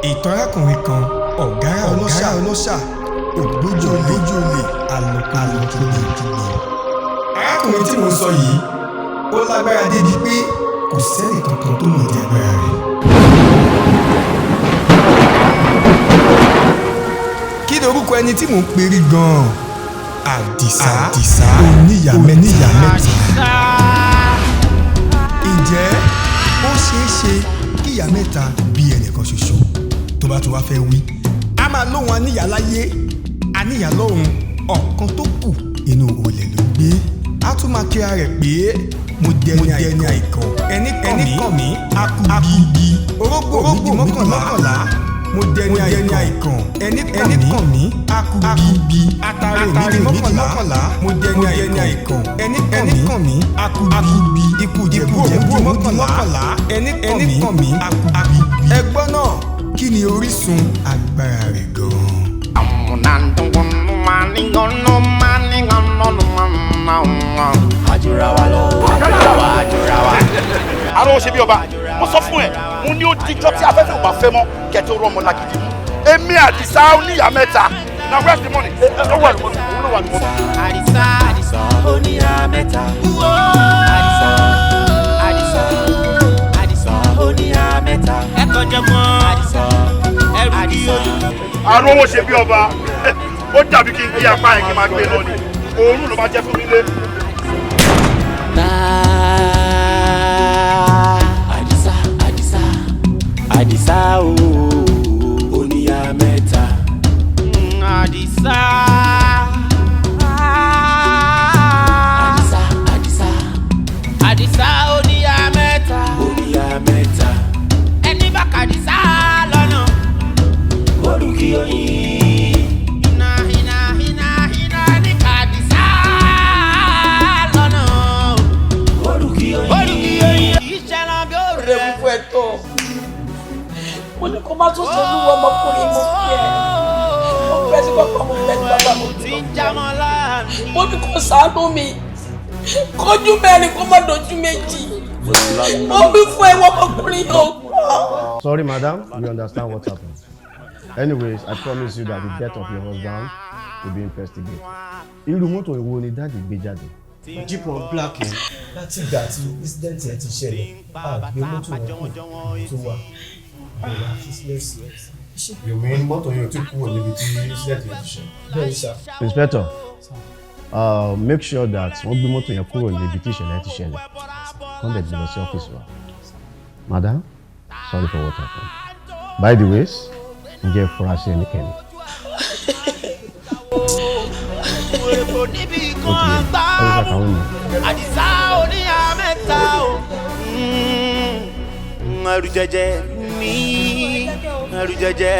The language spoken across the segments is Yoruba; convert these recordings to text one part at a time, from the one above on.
Ìtàn arákùnrin kan, ọ̀gárá ọlọ́ṣà, ògbójú olè, alọ́kólókígbe. Arákùnrin tí mo sọ yìí, ó lágbára débi pé kò sẹ́nì kankan tó mọ̀dí agbára rẹ̀. Kí ni orúkọ ẹni tí mò ń perí gan-an? Àdìsá oníyàá mẹ́ta. Ǹjẹ́ ó ṣeé ṣe kí ìyá mẹ́ta bí ẹnìkan ṣoṣo? Tó bá tún wá fẹ́ wí, a máa lóhun aníyàá láyé, aníyàá lọ́run, ọ̀kan tó kù inú olè ló gbé. A tún máa kíra rẹ̀ pé mo dẹni àìkàn, ẹni kàn mí, akúgi, orógbó mi di mọ́kànlá. Mo dẹni àìkàn, ẹni kàn mí, akúgi, atare mi di mọ́kànlá. Mo dẹni àìkàn, ẹni kàn mí, akúgi, ikú jẹ̀bú òun di mọ́kànlá. Ẹni kàn mí, akúgi. Ẹgbọ́n náà, kí ni orísun agbára rẹ̀ gan-an? Àjùra wa lọ, àjùra wa, àjùra wa. Àrùn ṣe bí ọba, mo sọ fún ẹ, mo ní ó díjọ́ tí afẹ́fẹ́ ò bá fẹ́ mọ́ kẹtó rọmọ lágídí mú. Èmi Àdìsá oníyàá mẹ́ta. Now where's the money? Ó wà ní mọ́tò, òun ló wà ní mọ́tò. Àdìsá, Àdìsá oníyàá mẹ́ta. Àdìsá, Àdìsá, Àdìsá oníyàá mẹ́ta. Ẹ kọjá mọ́. Àdìsá, ẹrù kí olú. Àrùn owó ṣe bí ọba, ó dàbí kí n gbé apá ẹ̀ kí n máa gbé lọ ni. Òórùn ló máa jẹ́ fún mi lé. Àdìsá, Àdìsá, Àdìsá ooo, oníyàá mẹ́ta. Àdìsá. Àdìsá, Àdìsá, Àdìsá oníyàá mẹ́ta. Oníyàá mẹ́ta. Ẹni bá kàdìsá lọ́nà. Olùkí oyin. Iná iná iná iná ní kàdìsá lọ́nà. Olùkí oyin. Olùkí oyin. Iṣẹ́ náà bí ó rẹ̀. Mo fẹ́ tọ̀. Mo ní kó má tún ṣe olúwo ọmọkùnrin mo fi ẹ̀. Mo fẹ́ sí bàbá, mo fẹ́ sí bàbá, mo Tí ń jámọ́ láàánú. Mo ní kó ṣàánú mi. Kọjú mẹ́rin kó má dojú méjì. Mo wí fún ẹ ọmọkùnrin yóò gbọ́. Sorry, madam, we understand what happened. Anyways, I promise you that the death of your husband will be investigated. Irú mọ́tò wo ni daddy gbé jáde? Jeep wọn black yẹn. Láti ìgbà tí incident yẹn ti ṣẹlẹ̀, a gbé mọ́tò wọn kù tó wà ọ̀rọ̀ àfisílẹ̀ sí. You mean mọ́tò yẹn ò tí kúrò níbi tí incident yẹn ti ṣẹlẹ̀? Bẹ́ẹ̀ sà. Inspector, make sure that wọ́n gbé mọ́tò yẹn kúrò níbi tí ìṣẹ̀lẹ̀ ti ṣẹlẹ̀. Kọ́n dẹ̀ gbé lọ sí ọ́fíìsì wa. Madam, sorry for what happened. By the way, ǹjẹ́ ẹ fura sí ẹnikẹ́ni? Èbò níbi Ó kan ti yẹ. àgbà Ọ́fíìsà kàwọn mi. Àdìsá oníyàá mẹ́ta o. Ẹrù jẹjẹ ní, ẹrù jẹjẹ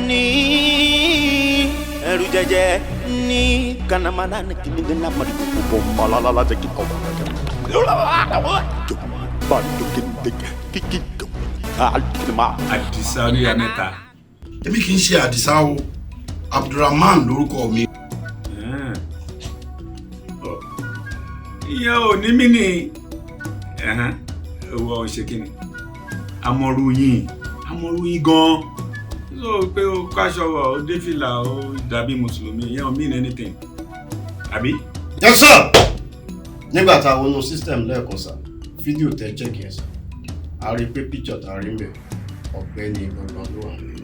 ní, ẹrù jẹjẹ ní kanamana ní kìnìún náà mọ̀ ní gbogbo mọ́lálálá jẹ́ kí kọ́. Àdìsá oníyàá mẹ́ta. Èmi kì í ṣe Àdìsá o, Abdulrahman lórúkọ mi. Ìyẹn ò ní mí ní owó ṣe kí ni amọ̀rú yín, amọ̀rú yín gan-an so pé o káṣọ wọ̀, o dé fìlà, o dàbí mùsùlùmí, ìyẹn ò mean anything àbí. Yes sir! Nígbà tá a wọnú system lẹ́ẹ̀kan sir, fídíò tẹ check yẹn sir, a rí i pé picture tá a rí ń bẹ̀, ọ̀gbẹ́ni gangan ló wà níbẹ̀.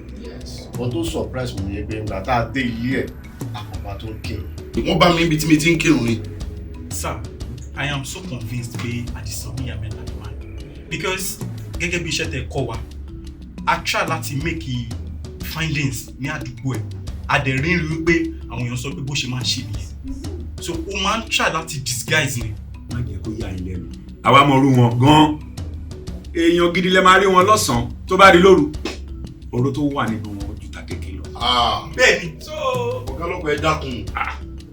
Wọ́n tó surprise mi ni pé nígbà tá a dé ilé ẹ̀, àkọ́bá tó ń kírun. Wọ́n bá mi níbi tí mi ti ń kírun ni. Sir, I am so convinced pé Àdìsá oníyàá mẹ́ta ni man, because gẹ́gẹ́ bí iṣẹ́ tẹ kọ́ wa, a try láti make findings ní àdúgbò ẹ̀, a dẹ̀ rí rí wípé àwọn èèyàn sọ pé bó ṣe máa ń ṣe nìyẹn, so ó máa ń try láti disguise ni. Má jẹ́ kó yà yín lẹ́nu, àwa mọ̀rú wọn gan-an. Èèyàn gidi lẹ máa rí wọn lọ́sàn-án, tó bá rí lóru, oró tó wà nínú wọn ju ta kékeré lọ. Bẹ́ẹ̀ni. So Ọ̀gá ọlọ́pàá, ẹ dákun,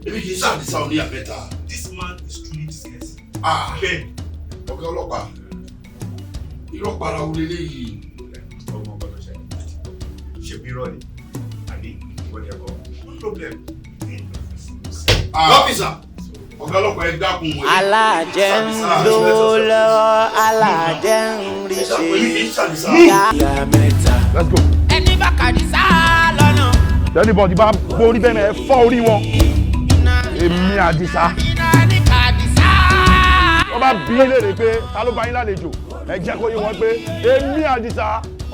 èmi kì í ṣe Àdìsá oníyàá mẹ́ta. This man is truly disguised. Bẹ́ẹ̀ni. Ọ̀gá ọlọ́pàá, irọ́ para wo leléyìí? Ọmọ ọgbọ́dọ̀ ṣe ṣe bí irọ́ ni àbí ìwọ ni ẹ̀kọ́, no problem. Officer. Ọ̀gá ọlọ́pàá, ẹ dákun. Alájẹ ń lówó lọ́wọ́, alájẹ ń rí ṣe. Ìyá mẹ́ta. Let's go. Ẹni bá kàdísà lọ́nà. Anybody bá borí bẹ́ẹ̀ ẹ fọ́ orí wọn. Èmi Àdìsá. Iná ní kàdísà. Wọ́n bá bí léèrè pé ta ló bá yín lálejò, ẹ jẹ́ kó yé wọn pé èmi Àdìsá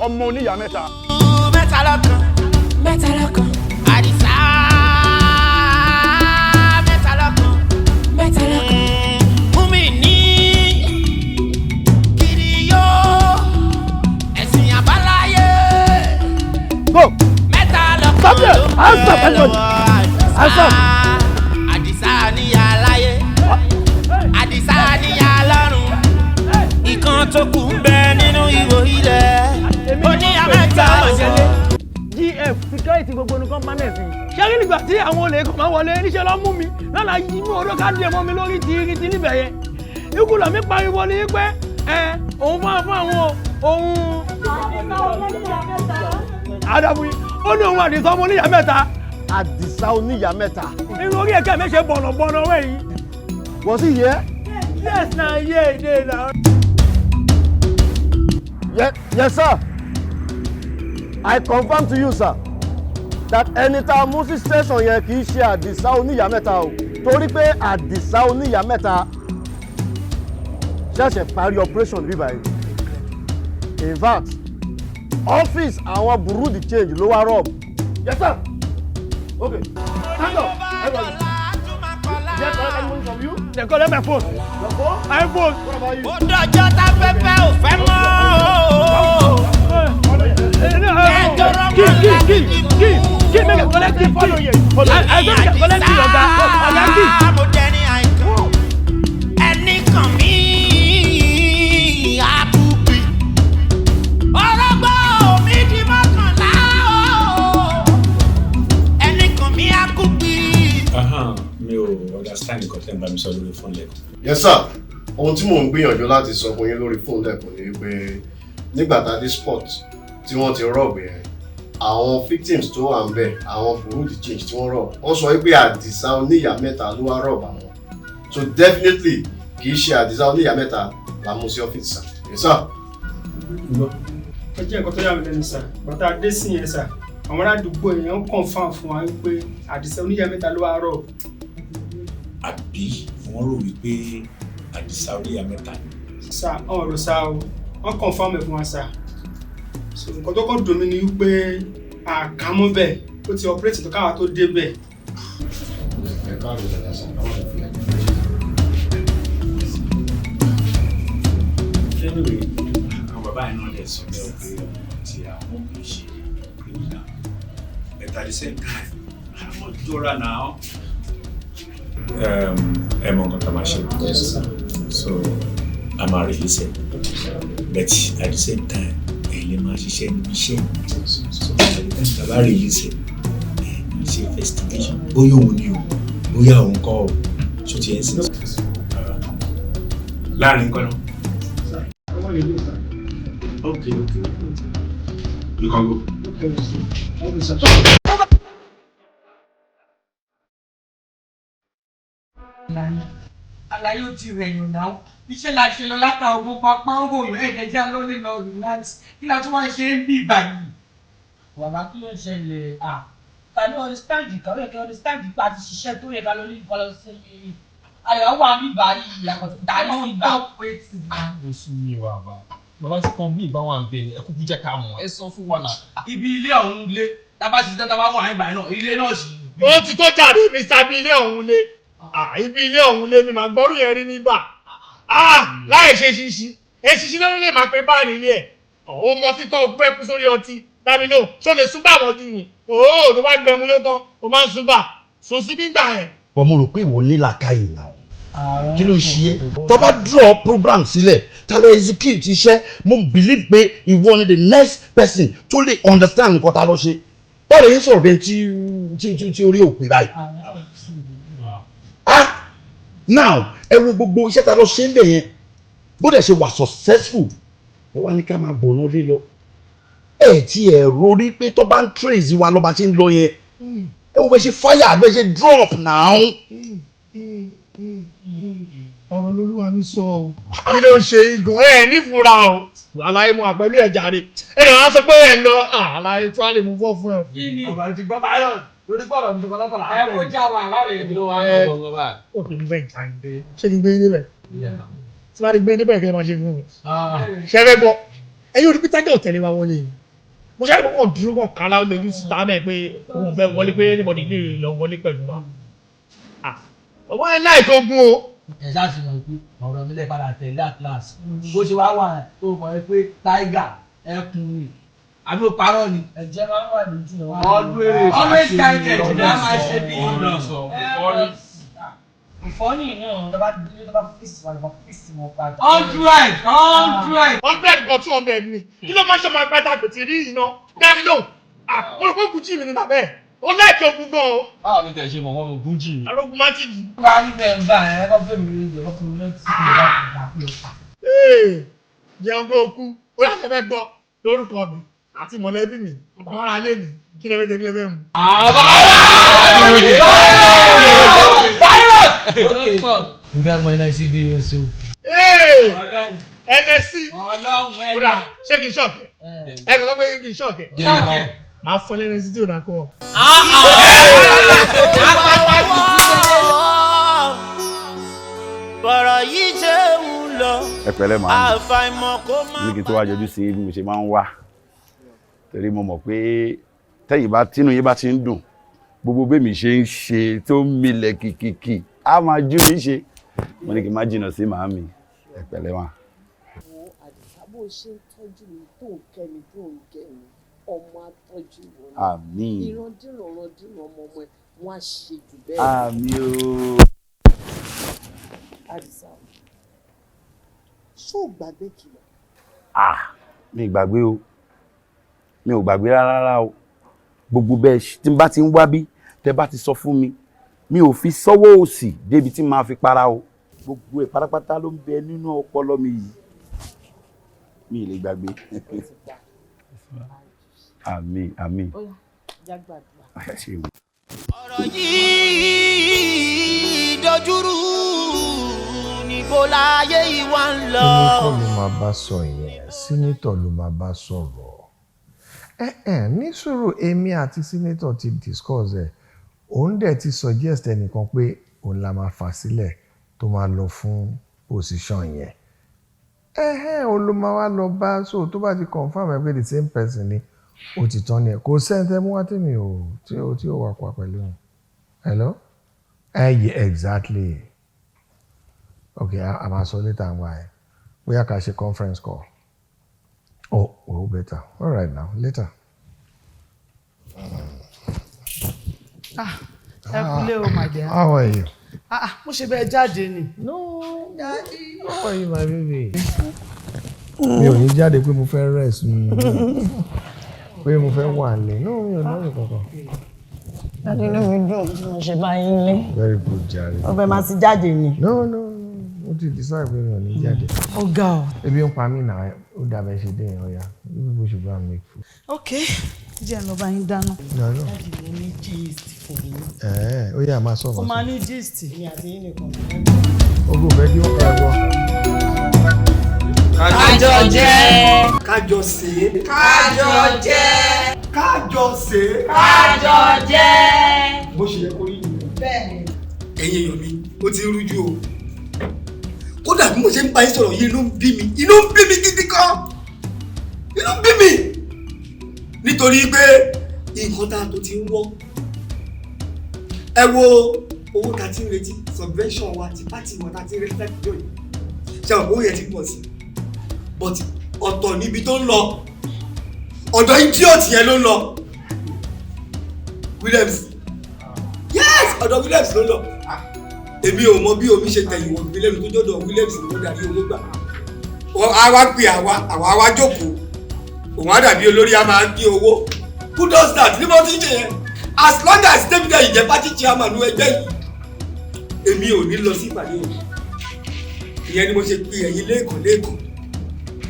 ọmọ oníyàá mẹ́ta. Mẹ́ta lọ́kan. Mẹ́ta lọ́kan. Àdìsá. Mẹ́ta lọ́kan. Mẹ́ta lọ́kan. Fún mi ní kiri yó ẹ̀sìn àbáláyé. Go. Mẹ́ta lọ́kan Stop there. ló ń Hands up, bẹ everybody. lọ́wọ́ Hands Àdìsá. up. Àdìsá níyà láyé. Àdìsá níyà lọ́run. Ìkan tó kù ń bẹ nínú ihò ilẹ̀. Oníyà mẹ́ta lọ́wọ́. Gf security gbogbo nǹkan permanent ni. Ṣé rí nígbà tí àwọn olè kan máa wọlé níṣẹ́ lọ́ mú mi lọ́la yí mú oró ká dé mọ́ mi lórí ti rí ti níbẹ̀ yẹn. Ikú lọ mi pariwo ni pé ẹ òun fún àwọn òun. Adamu yìí ó ní òun Àdìsá ọmọ oníyàá mẹ́ta. Àdìsá oníyàá mẹ́ta. Irun orí ẹ̀kẹ́ mi ṣe bọ̀nàbọ̀nà wẹ̀ yìí. Was he here? Yes, na here e dey na. Yes, sir. I confirm to you, sir, that ẹni tá a mú sí station yẹn kì í ṣe Àdìsá oníyàá mẹ́ta o, torí pé Àdìsá oníyàá mẹ́ta ṣẹ̀ṣẹ̀ parí operation bí báyìí. In fact, office àwọn Bureau de Change ló wá rob. Yes, sir. Okay. Stand up. Everybody. Did I collect any money from you? They collect my phone. Your phone? iPhone. What about you? Ó dọjọ́ tá fẹ́fẹ́ ò fẹ́ mọ́ o. Key, key, key, key, key, make I collect key, key. I don make I collect key, oga. Oga, key. Mo dẹni àìkàn, ẹnì kan mi àkùbì. Ọlọ́gbọ́n mi di 11 o. Ẹnì kan mi àkùbì. Mi ò understand nǹkan tẹ́ ń bá mi sọ lórí fóònù lẹ́kọ̀ọ́. Yes, sir. Ohun tí mò ń gbìyànjú láti sọ fún yín lórí fóònù lẹ́kọ̀ọ́ ni wípé nígbà tá a dé spot tí wọ́n ti rob yẹn, àwọn victims tó wà ń bẹ̀, àwọn Bureau de Change tí wọ́n rob, wọ́n sọ wípé Àdìsá oníyàá mẹ́ta ló wá rob àwọn. So definitely kì í ṣe Àdìsá oníyàá mẹ́ta la mú sí ọ́fíìsì, sir. Yes, sir. Ó jẹ́ nǹkan tó yà mí lẹ́nu, sir. Bàtà dé sí yẹn, sir, àwọn aládùúgbò yẹn ń confirm fún wa wípé Àdìsá oníyàá mẹ́ta ló wá rob. Àbí wọ́n rò wípé Àdìsá oníyàá mẹ́ta ni? Sir, ọ̀rọ̀ sá o, wọ́n confirm ẹ̀ fún wa, sir. So nǹkan tó kọ́ dùn mí ni wípé àkámọ́ bẹ́ẹ̀ ó ti operate tó káwa tó dé bẹ́ẹ̀. Ẹ káàbọ̀ dáadáa, sir. Káwọn ò fi àjẹ́. Anyway, àwọn bàbá yẹn náà lè sọ bẹ́ẹ̀ pé ọmọ tí àwọn kì í ṣe criminal, but at the same time àwọn jọra náà. Ẹ mọ nǹkan tá a máa ṣe. Yes, sir. So a máa release ẹ, but at the same time ẹ̀yin lè máa ṣiṣẹ́ níbi iṣẹ́. So by the time tá a bá release ẹ, ẹ máa ṣe investigation bóyá òun ni o, bóyá òun kọ́ o, ṣó ti ẹ̀ ń sìn. Láàrin nǹkan náà. Okay. You can go. Okay, sir. Okay, sir. Àlàyé ó ti rẹ̀yìn náà. Iṣẹ́ la ṣe lọ látà ogun pápá ń ròyìn ẹ̀jẹ̀ já lórí lọ relax. Kí la tún wá ṣe ń bí báyìí? Wàhálà kí ló ń ṣẹlẹ̀? À ta ló understand? Kàwé kí understand pa ti ṣiṣẹ́ tó yẹ ká lórí nǹkan lọ sí ayọ̀ wà ní báyìí àkọ́tún ta ní ìgbà. Ó sún mi wà bá bàbá tí kan bí ìbá wà ń bẹ, ẹ kúkú jẹ́ ká mọ̀, ẹ sọ fún wa náà. Ibi ilé ọ̀hún lé tá a bá ṣiṣẹ́ tá a bá wà ní ìbàyìí náà, ilé náà sì. Ó ti tó jàre, Mr. Ibi ilé ọ̀hún lé. Ah, ibi ilé ọ̀hún lé mi máa gbọ́rú yẹn rí nígbà. Ah, láì ṣe ṣíṣí eṣiṣi ló lè máa pe báà nílé ẹ̀. Ó mọ títọ́ pẹ́ kú sórí ọtí dábìlò ṣó lè súnbà mọ́jú ni òó tó bá gbẹmu ló tán ó máa ń súnbà sùn sí gbígbà yẹn. Bọ́n mo rò pé ìwọ ní làákàyè náà, kí ló ń ṣe é tó bá draw program sílẹ̀, tá lọ execute iṣẹ́? Mo believe pé ìwọ ni the next person tó lè understand nǹkan tá a lọ ṣe. Báwo lè ń sọ̀rọ̀ bẹ́ẹ̀ tí orí òpè báyìí? Ah, now ẹ wo gbogbo iṣẹ́ tá a lọ ṣe ń bẹ̀ yẹn, bó dẹ̀ ṣe wà successful, ẹ wá ní ká máa bọ̀ náà lé lọ. Ẹ tí ẹ rorí pé tó bá ń trace wa lọ́ba ṣe ń lọ yẹn, ẹ wo bẹ ṣe fire, bẹ ṣe drop now. Ọ̀rọ̀ lolúwa mi sọ o. Kí ló ń ṣe igun ẹ nífura o? Àlàyé mu àpẹlú ẹ̀ jàre. Ẹ lè wá sọ pé ẹ lọ àlàyé tí wàá lè mú fọ́ fún ẹ. Ọba ti gbọ́ báyọ̀ lórí gbọ́dọ̀ ní tọkọ lọ́tọ̀. Ẹ kó já wa láre ìlú wa. Ó kì í bẹ́ẹ̀ jáde. Ṣé kí n gbé yín débẹ̀? Tí wàá rí gbé yín débẹ̀ kí ẹ máa ṣe fún mi. Ṣé ẹ fẹ́ gbọ́? Ẹ yóò rí pé Tiger ò tẹ̀lé wa wọlé yìí. Mo ṣe àgbọ̀kọ̀ dúró kàn kálá ó lè ní síta mẹ́ pé òun fẹ́ wọlé pé anybody lè lọ wọlé pẹ̀lú wa. Ọmọ ẹ láì tó gún o. Ẹ ṣáà ti mọ̀ pé ọ̀rọ̀ mi lè padà tẹ̀lé atlas bó ṣe wá wà tó mọ̀ ẹ́ pé Tiger ẹkùn ni àbí ó parọ́ ni. Ẹ̀jẹ̀ máa ń wà lójú náà. Always guided ni a máa ṣe bí. Ìfọ́nì náà tó bá délé tó bá fèsì wà lọ́wọ́ fèsì wọn padà. 100 100. 100 kan 200 ni kí ló máa ń ṣe ọmọ ẹgbẹ́ tàgbẹ̀ tí rí iná dárí lóhùn mo rò pé Gucci mi ni bàbá ẹ̀ ó láìpẹ́ ogun gan o. Báwo ni tẹ̀ ṣe mọ̀ wọ́n Gucci? Arógun má ti jù. Wá ní bẹ́ẹ̀ ń bá ẹ kọ́ fẹ́ mi rí ìjọba fún mi lọ́tí ìjọba kò gbà. Jẹun kó o kú ó yàtọ̀ fẹ́ gbọ́ lórúkọ mi àti mọ̀lẹ́bí mi àwọn ará ilé mi kí lè fẹ́ jẹ kí lè fẹ́ mu. Mo fẹ́ mọ iná sí bí o ṣe. NSC kódà ṣé kí n ṣọ̀kẹ́ ẹ kò sọ pé kí n ṣọ̀kẹ́ máa fọ lẹ́nu sí tí ò náà kọ́ ọ. Bọ̀rọ̀ yìí ṣe ń lọ. Ẹ pẹ̀lẹ́ màá Àfàìmọ̀ kó má. ní kí n tó wá yọjú sí bí mo ṣe máa ń wá, torí mo mọ̀ pé tẹ́yìn bá tínú yín bá ti ń dùn, gbogbo bẹ́ẹ̀ mi ṣe ń ṣe tó ń milẹ̀ kìkìkì á máa jú mi ṣe. Mo ní kí n má jìnnà sí màámi. Ẹ pẹ̀lẹ́ mà. Wo Àdìsá, bó ṣe ń tọ́jú mi tó ń kẹ́ mi tó ń gẹ̀ mi, ọmọ atọ́jú wọn ni. Àmín. Ìrandíran ìrandíran ọmọ ọmọ ẹ wọn á ṣe jù bẹ́ẹ̀ lọ. Àmín o. Àdìsá, ṣó o gbàgbé kìlọ̀? Ah, mi gbàgbé o, mi ò gbàgbé rárá rárá o. Gbogbo bẹ́ẹ̀ tí n bá ti ń wá bí tẹ́ bá ti sọ fún mi, mi ò fi sọ́wọ́ òsì débi tí màá fi para o. Gbogbo ẹ̀ pátápátá ló ń bẹ nínú ọpọlọ mi yìí, mi ì lè gbàgbé. Àmín àmín. Ó yá, já gbàdúrà. Ẹ ṣeun. Ọ̀rọ̀ yìí dojúrú níbo láyé ìwà ń lọ. Èmi kọ́ ló máa bá sọ ìyẹn, senator ló máa bá sọ̀rọ̀. Ẹ ní sùúrù, èmi àti senator ti discuss ẹ̀, òun dẹ̀ ti suggest ẹnìkan pé òun la máa fà sílẹ̀ tó máa lọ fún position yẹn. Ẹ̀hẹ́n, òun ló máa wá lọ bá, so tó bá ti confirm ẹ pé the same person ni, ó ti tán ni ẹ̀. Kò sẹ́ńtẹ́ mú wá tèmi ò tí ó tí ó wà pa pẹ̀lú òun. Hello? Ẹ yẹ exactly. Okay, a máa sọ later ń wá ẹ. Bóyá ká ṣe conference call. Oh, well, better. All right now, later. Ah, ẹ kúlé o, my dear. How are you? Ah, ah, mo ṣe bẹ́ẹ̀ jáde ni. No, daddy. How are you, my baby? Mi ò ní jáde pé mo fẹ́ rest mi. Pé mo fẹ́ wà lé. No, mi ò lọ́rùn kankan. Daddy, inú mi dùn bí mo ṣe bá yín lé. Very good, jàre. Ọbẹ̀ máa ti jáde ni. No, no, no. Mo ti decide pé mi ò ní jáde. Ó ga ọ. Ebi ń pa mí náà, ó dàbẹ̀ ṣe dé yẹn, ó yá. You people should go and make food. Ok, jẹ́ ẹ lọ bá yín dáná. No, no. Daddy, mo ní gist fún yín. Ẹ̀ẹ́, ó yá, máa sọ̀rọ̀. Ó máa ní gist. Èmi àti yín nìkan. Ogun fẹ́ kí wọ́n fẹ́ gbọ́. Kájọ jẹ. Kájọ sè é. Kájọ jẹ. Kájọ sè é. Kájọ jẹ. Bó ṣe yẹ kó rí nìyẹn. Bẹ́ẹ̀ni. Ẹ̀yin èèyàn mi, ó ti ń rújú o. Kódà bí mo ṣe ń bá yín sọ̀rọ̀ yìí, inú ń bí mi, inú ń bí mi gidi gan. Inú ń bí mi. Nítorí pé nǹkan tá a tó ti ń wọ́. Ẹ wo owó tá a ti ń retí, subvention wa ti pátì wa tá a ti ń retí láti jọ yìí. Ṣé àwọn owó yẹn ti pọ̀ sí? But ọ̀tọ̀ níbi tó ń lọ, ọ̀dọ̀ idiot yẹn ló ń lọ. Williams, yes, ọ̀dọ̀ Williams ló ń lọ. Èmi ò mọ bí omi ṣe tẹ̀yìn wọ̀n mi lẹ́nu tó jọ́dọ̀ Williams ló darí owó gbà. Á wá pè àwa, àwa wá jókòó, òun á dàbí olórí, á máa gbé owó. Who does that? Ní mo ti ń ṣe yẹn, as long as David Ayinde party chairman ẹgbẹ́ yìí, èmi ò ní lọ sí ìpàdé yìí. Ìyẹn ni mo ṣe pe ẹ̀yin lẹ́ẹ̀kan lẹ́ẹ̀kan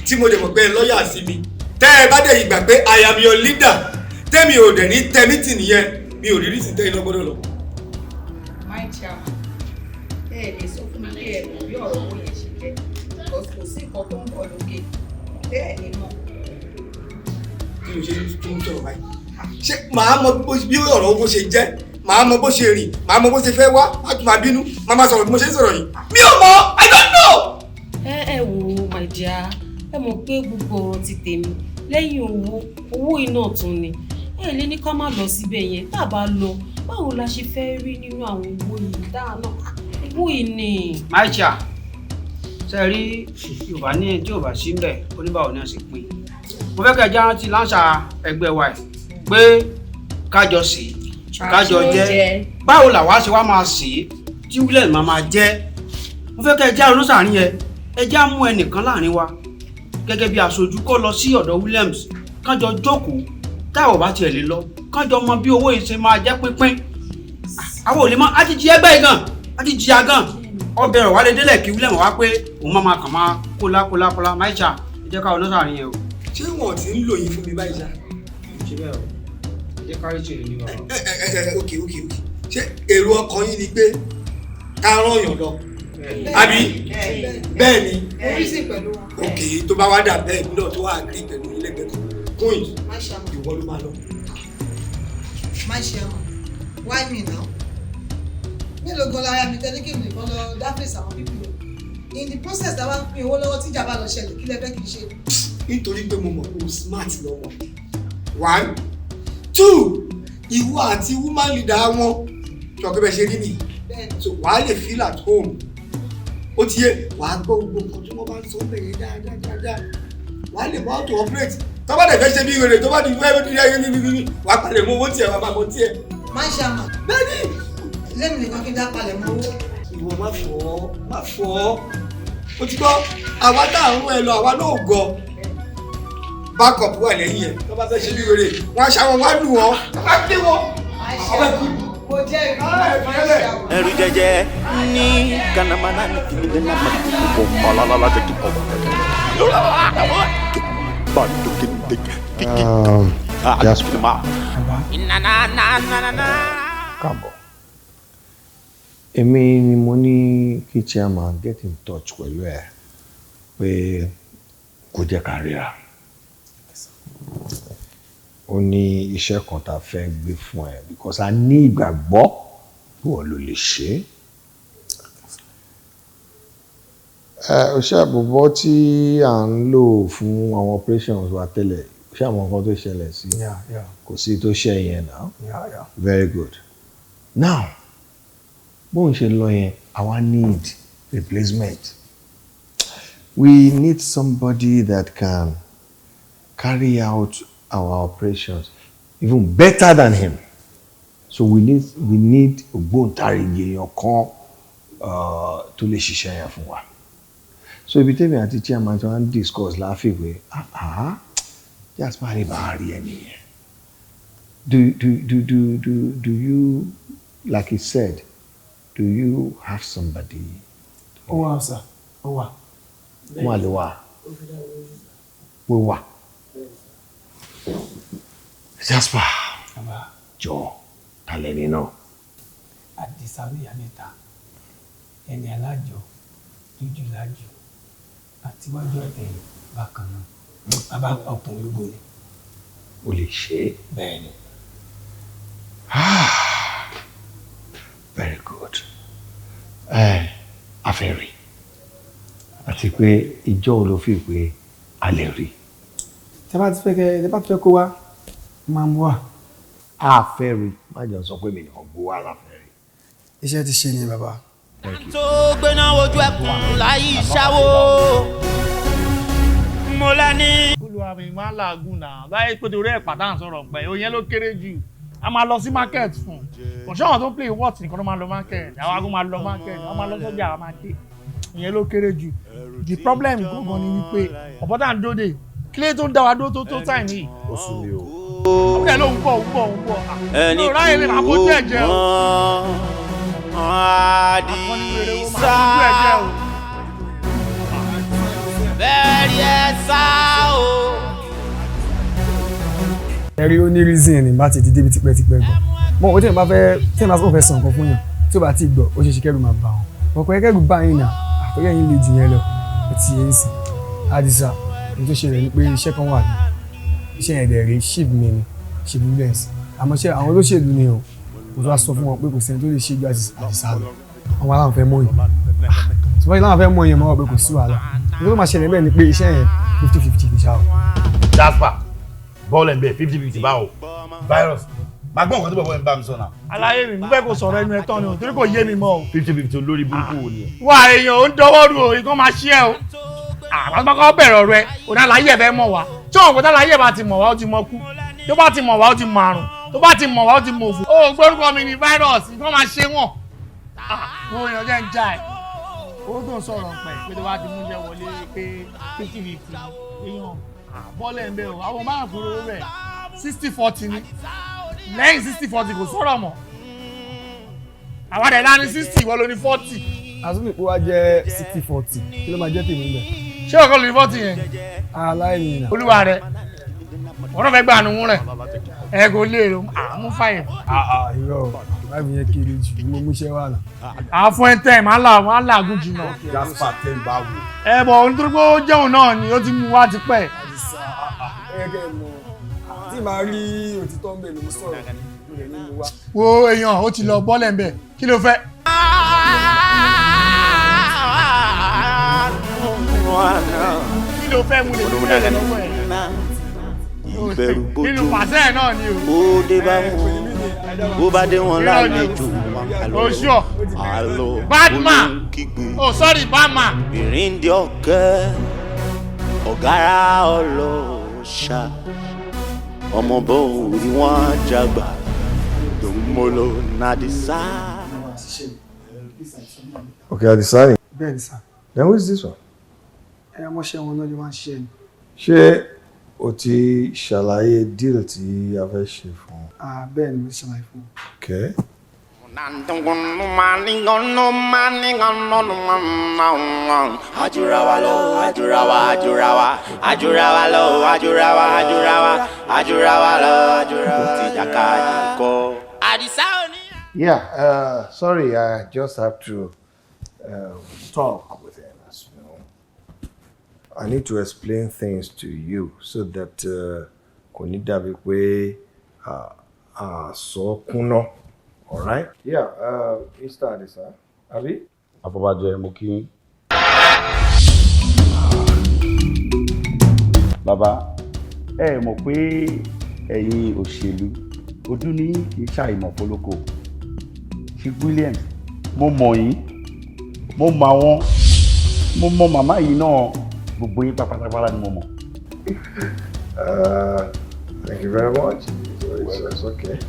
tí mo dẹ̀ mọ̀ pé ẹ lọ́ọ̀yà sí mi. Tẹ́ ẹ bá dẹ̀ ìgbà pé I am your leader, tẹ́mi ò dẹ̀ ní tẹ́mítì nìyẹn, mi ò rí rí sí tẹ́yìn lọ́gbọ́dọ̀ lọ. My chairman, ẹ ní nǹkan tó ń bọ̀ lókè bẹ́ẹ̀ ni mọ̀. Kí ló ṣe tún sọ̀rọ̀ báyìí? Ṣé màá mọ bí ọ̀rọ̀ owó ṣe jẹ́, màá mọ bó ṣe rìn, màá mọ bó ṣe fẹ́ wá, má tún máa bínú, màá máa sọ̀rọ̀ bí mo ṣe ń sọ̀rọ̀ yìí? Mi ò mọ̀, I don't know. Ẹ wò ó, my dear, ẹ mọ̀ pé gbogbo ọ̀rọ̀ ti tèmi lẹ́yìn owó, owó iná tún ni. Ẹ lè ní ká má lọ síbẹ̀ yẹn. Tá a bá lọ, báwo la ṣe fẹ́ rí nínú àwọn owó yìí dáa náà? Owó yìí ni. Maisha, ṣe rí Yorùbá ní tí ò bá sí ń bẹ̀, oníbàwọ̀ ni a sì pín. Mo fẹ́ kẹ́ ẹ já rántí láǹṣà ẹgbẹ́ wa ẹ̀ pé kájọ sí kájọ jẹ́. Báwo làwa ṣe wá máa sí tí wílẹ̀ máa máa jẹ́? Mo fẹ́ kẹ́ ẹ já ronú sàárín yẹn. Ẹ já mú ẹnìkan láàrin wa gẹ́gẹ́ bí aṣojú kó lọ sí ọ̀dọ̀ Williams, kájọ jókòó. Táwọn bá tiẹ̀ lè lọ, kájọ mọ bí owó yìí ṣe máa jẹ́ pínpín. Àwọn ò lè mọ, á ti jí ẹgbẹ́ yìí gan, á ti jìyà gan. Ọbẹ̀ rẹ̀ wá lè délẹ̀ kí Williams wá pé òun máa kàn máa kólá kólá kólá. Maisha, ẹ jẹ́ ká ronú sàárín yẹn o. Ṣé wọn ti ń lò yín fún mi báyìí ṣá? Ṣe bẹ́ẹ̀ o, ẹ jẹ́ kárí ṣe ní bàbá. Ẹ ok, ṣé èrò ọkàn yín ni pé ká rán yàn lọ àbí? Bẹ́ẹ̀ ni. Ok, tó bá wá dà bẹ́ẹ̀ náà, tó wà agree pẹ̀lú yín lẹ́gbẹ̀ẹ́ kan, queen, ìwọ ló máa lọ. Má ṣe ọmọ, why me now? Mélòó gan lára mi tẹ́lẹ̀ kí n nìkan lọ dáfẹ́sì àwọn pípì lọ? In the process tá a bá ń pín owó lọ́wọ́, tíjà bá lọ ṣẹlẹ̀, kí lẹ fẹ́ kí n ṣe? Nítorí pé mo mọ̀ pé o smart lọ́wọ́, one, two, ìwọ àti woman leader wọn ṣọ̀kẹ́ bẹ́ẹ̀ ṣe rí nìyí, so wàá lè feel at home. Ó ti yé, wàá gbọ́ gbogbo nǹkan tí wọ́n bá ń sọ bẹ̀rẹ̀ dáadáa dáadáa, wàá lè mọ how to operate. Tó bá dẹ̀ fẹ́ ṣe bí wèrè, tó bá di fẹ́ di ẹyẹ ní ní, wàá palẹ̀ mọ́ owó tiẹ̀, wàá máa mọ tiẹ̀. Má ṣe àmà. Bẹ́ẹ̀ni. Lẹ́mi nìkan kí n dá palẹ̀ mọ́ owó. Ìwọ má fọ́, má fọ́. Ó ti gbọ́, àwa tá à ń rún ẹ lọ, àwa náà gọ. Backup wà lẹ́yìn ẹ̀. Tó bá fẹ́ ṣe bí wèrè, wọ́n á ṣá wọn, wọ́n á lù wọ́n, wọ́n á gbé wọn. Ọbẹ̀ kú. Mo jẹ́ ìrìn. Ẹrù jẹjẹ ní kanamana ní kìnìún náà máa tó kọ palalala jẹ kí pọpọ. Jasper. Káàbọ̀. Èmi ni mo ní kí chairman get in touch pẹ̀lú ẹ pé kó jẹ́ ká ríra. Ó ní iṣẹ́ kan tá a fẹ́ gbé fún ẹ because a ní ìgbàgbọ́ bí wọ́n ló lè ṣe é. Ẹ ṣe àbùbọ́ tí à ń lò fún àwọn operations wa tẹ́lẹ̀, ṣé àwọn nǹkan tó ṣẹlẹ̀ sí? Yeah. Kò sí tó ṣe yẹn náà. Yeah. Very good. Now, bóun ṣe lọ yẹn, àwa need replacement. We need somebody that can carry out our operations even better than him. So we need ògbóǹtarìgì èèyàn kan tó lè ṣiṣẹ́ yẹn fún wa. So ibi tẹ́mi àti chairman tí wọ́n ń discuss láàfin pé, ah ah, Jasper lè bá a rí ẹni yẹn. Do you, like he said, do you have somebody? Ó wà sà, ó wà. Wọ́n lè wà. Wọ́n wà. Jasper, jọ, talẹ̀ ní náà. Àdìsá níyà mẹ́ta, ẹni alájọ lójú lájò àtiwájú àtẹ̀yìn bákan náà, bàbá, ọkùnrin gbogbo ni. O lè ṣe é. Bẹ́ẹ̀ ni. Very good. Ẹ a fẹ́ rí. Àti pé ìjọ wo ló fi pé a lè rí? Tẹ bá ti fẹ́ kó wá, máa mú wá. A fẹ́ rí. Má jọ sọ pé mi nìkan gbó wá la fẹ́ rí. Iṣẹ́ ti ṣe ni, bàbá. Thank you. Tó gbéná wojú ẹkùn láyé ìṣàwó mo lẹ́ni. Olúwa mi, máa ń làágùn náà láyé pé torí ẹ̀ pàtàkì sọ̀rọ̀ pẹ̀ òyìn ló kéré jù. A máa lọ sí market fún kò ṣé àwọn tó ń play what nìkan ló máa lọ market. Àwọn ago máa lọ market, àwọn máa lọ sọ́jà, àwọn máa dé. Ìyẹn ló kéré jù. The problem gangan ni wípé ọ̀pọ̀ tá à ń dóde kílé tó ń dá wa dó tó time yìí. Ó sún mi o. Ọ̀pọ̀ ló ń bọ̀, ń bọ̀, ń bọ̀. Ẹni Mi ò ráyè lè máa fojú ẹ̀ jẹ o. Àdìsá bẹ́ẹ̀ rí ẹ sá o. Ẹ̀rí ó ní reason ní bá ti di débi tipẹ́tipẹ́ gan. Mọ òun tí èèyàn bá fẹ́, tí èèyàn bá fẹ́ sọ nǹkan fún yàn, tí ó bá ti gbọ́, ó ṣe é ṣe kẹ́rù máa bà wọ́n. Ọ̀pọ̀ kẹ́rù bá yín nà àtọ́yẹ́ yín le jù yẹn lọ. Ó ti yẹn sìn. Àdìsá, ní tó ṣẹlẹ̀ ni pé iṣẹ́ kan wà ní iṣẹ́ yẹn dẹ̀ rèé, chief mi ni, Chief Williams. Àmọ́ ṣé àwọn olóṣèlú ni o, mo tún wá sọ fún wọn pé kò sẹ́ni tó lè ṣe ju Àdìsá lọ. Àwọn aláwọ̀ fẹ́ mọ̀ yìí, tí wọ́n láwọn fẹ́ mọ̀ yẹn, mọ́ ọ pé kò sí wàhálà. Ní tó máa ṣẹlẹ̀ bẹ́ẹ̀ ni pé iṣẹ́ yẹn, 50-50 ní ṣáà o. Jasper, bọ́ọ̀lù ẹ̀ ń bẹ̀, 50-50 báwo? Virus, màá gbọ́ nǹkan tí bọ̀bọ̀ ẹ̀ ń bá mi sọ náà. Aláyé mi, mo fẹ́ kó sọ̀rọ̀ ẹnu ẹ̀ tán ni o, torí kò yé mi mọ́ o. 50-50, olórí burúkú wo ni ẹ? Wà èèyàn ò ń dọwọ́ rú o, nǹkan máa ṣí ẹ o. Àpapọ̀ bẹ̀rẹ̀ ọ̀rọ̀ ẹ òun aláyé ẹ fẹ́ mọ̀ wá. Tí òun kò tá aláyé bá ti mọ̀ wá, ó ti mọ̀ kú. Tó bá ti mọ̀ wá, ó ti mọ̀ àrùn. Tó bá ti mọ̀ wá, ó ti mọ̀ òfò. Ó gbórúkọ mi ní virus, nǹkan máa ṣe wọ̀n. Mo èèyàn jẹ́ ń já ẹ̀. Owó tó ń sọ̀rọ̀ pẹ̀ pé tó bá ti mú jẹ́ wọlé pé 50-50, èèyàn bọ́ọ̀lẹ̀ ń bẹ̀ o, àwọn márùn-ún kúrò rẹ̀ 60-40 ni. Lẹ́yìn 60-40 kò sọ̀rọ̀ mọ́. Àwọn àdẹ̀ dání 60, ìwọ ló ní 40. Àtúntò ìpò wa jẹ́ 60-40, kí ló máa jẹ́ tèmi bẹ̀? Ṣé ọkọ ló ní 40 yẹn? Aláìní nà. Olúwa rẹ, wọn náà fẹ́ gbà nù rẹ̀, ẹ kò lè rò àmú fàyè. Irọ́ o, báyìí yẹn kéré jù, mo mú iṣẹ́ wà náà. Àfún ẹ tẹ̀ máa ń là máa ń làágùn jìnnà. Jasper, ten báwo? Ẹ bọ̀, nítorí pé ó jẹun náà ni ó ti mú wá tipẹ́. Àdìsá, ẹ kẹ́ ẹ mọ̀ tí màá rí òtítọ́ ń bẹ̀ ló ń sọ̀rọ̀, mo lè ní mo wá. Wo èèyàn, ó ti lọ bọ́lẹ̀ ń bẹ̀, kí ló fẹ́? Kí ló fẹ́ mú lè fi bẹ́ẹ̀ lọ́wọ́ ẹ̀? Ìbẹ̀rù bójú Nínú pàṣẹ ẹ̀ náà ni o. Ó dé bá wọn, bó bá dé wọn lálejò wọn Oṣù ọ̀. Àlọ́ Batman. Olóńkígbe. Oh sorry, Batman. Ìrìndí ọ̀kẹ́ ọ̀gára ọlọ́ṣà ọmọ bọ́ orí wọn àjàgbà dòmóló nàdísà. Okay, Adisa. Bẹ́ẹ̀ ni sà. Then who is this one? Ẹ ọmọọṣẹ́ wọn náà ló máa ń ṣiṣẹ́ ni. Ṣé o ti ṣàlàyé deal tí a fẹ́ ṣe fún un? Ah, bẹ́ẹ̀ ni, mo ti ṣàlàyé fún un. Okay. Ajurawa lọ, ajurawa, ajurawa, ajurawa lọ, ajurawa, ajurawa, ajurawa lọ, ajurawa ti jàkadì kọ. Àdìsá ò ní. Yeah, sorry, I just have to talk with him. As you know. I need to explain things to you so that kò ní dàbí pé àsọ kúnná. All right? Yeah, Mr. Adisa, àbí? Afọbajẹ, mo kí yín. Bàbá, ẹ mọ̀ pé ẹ̀yin òṣèlú ojú ní kì í ṣàìmọ̀ fọlọ́kọ. Chief Williams, mo mọ̀ yín, mo mọ̀ àwọn, mo mọ̀ màmá yìí náà, gbogbo yín pátápátá ni mo mọ̀. Thank you very much. It's okay.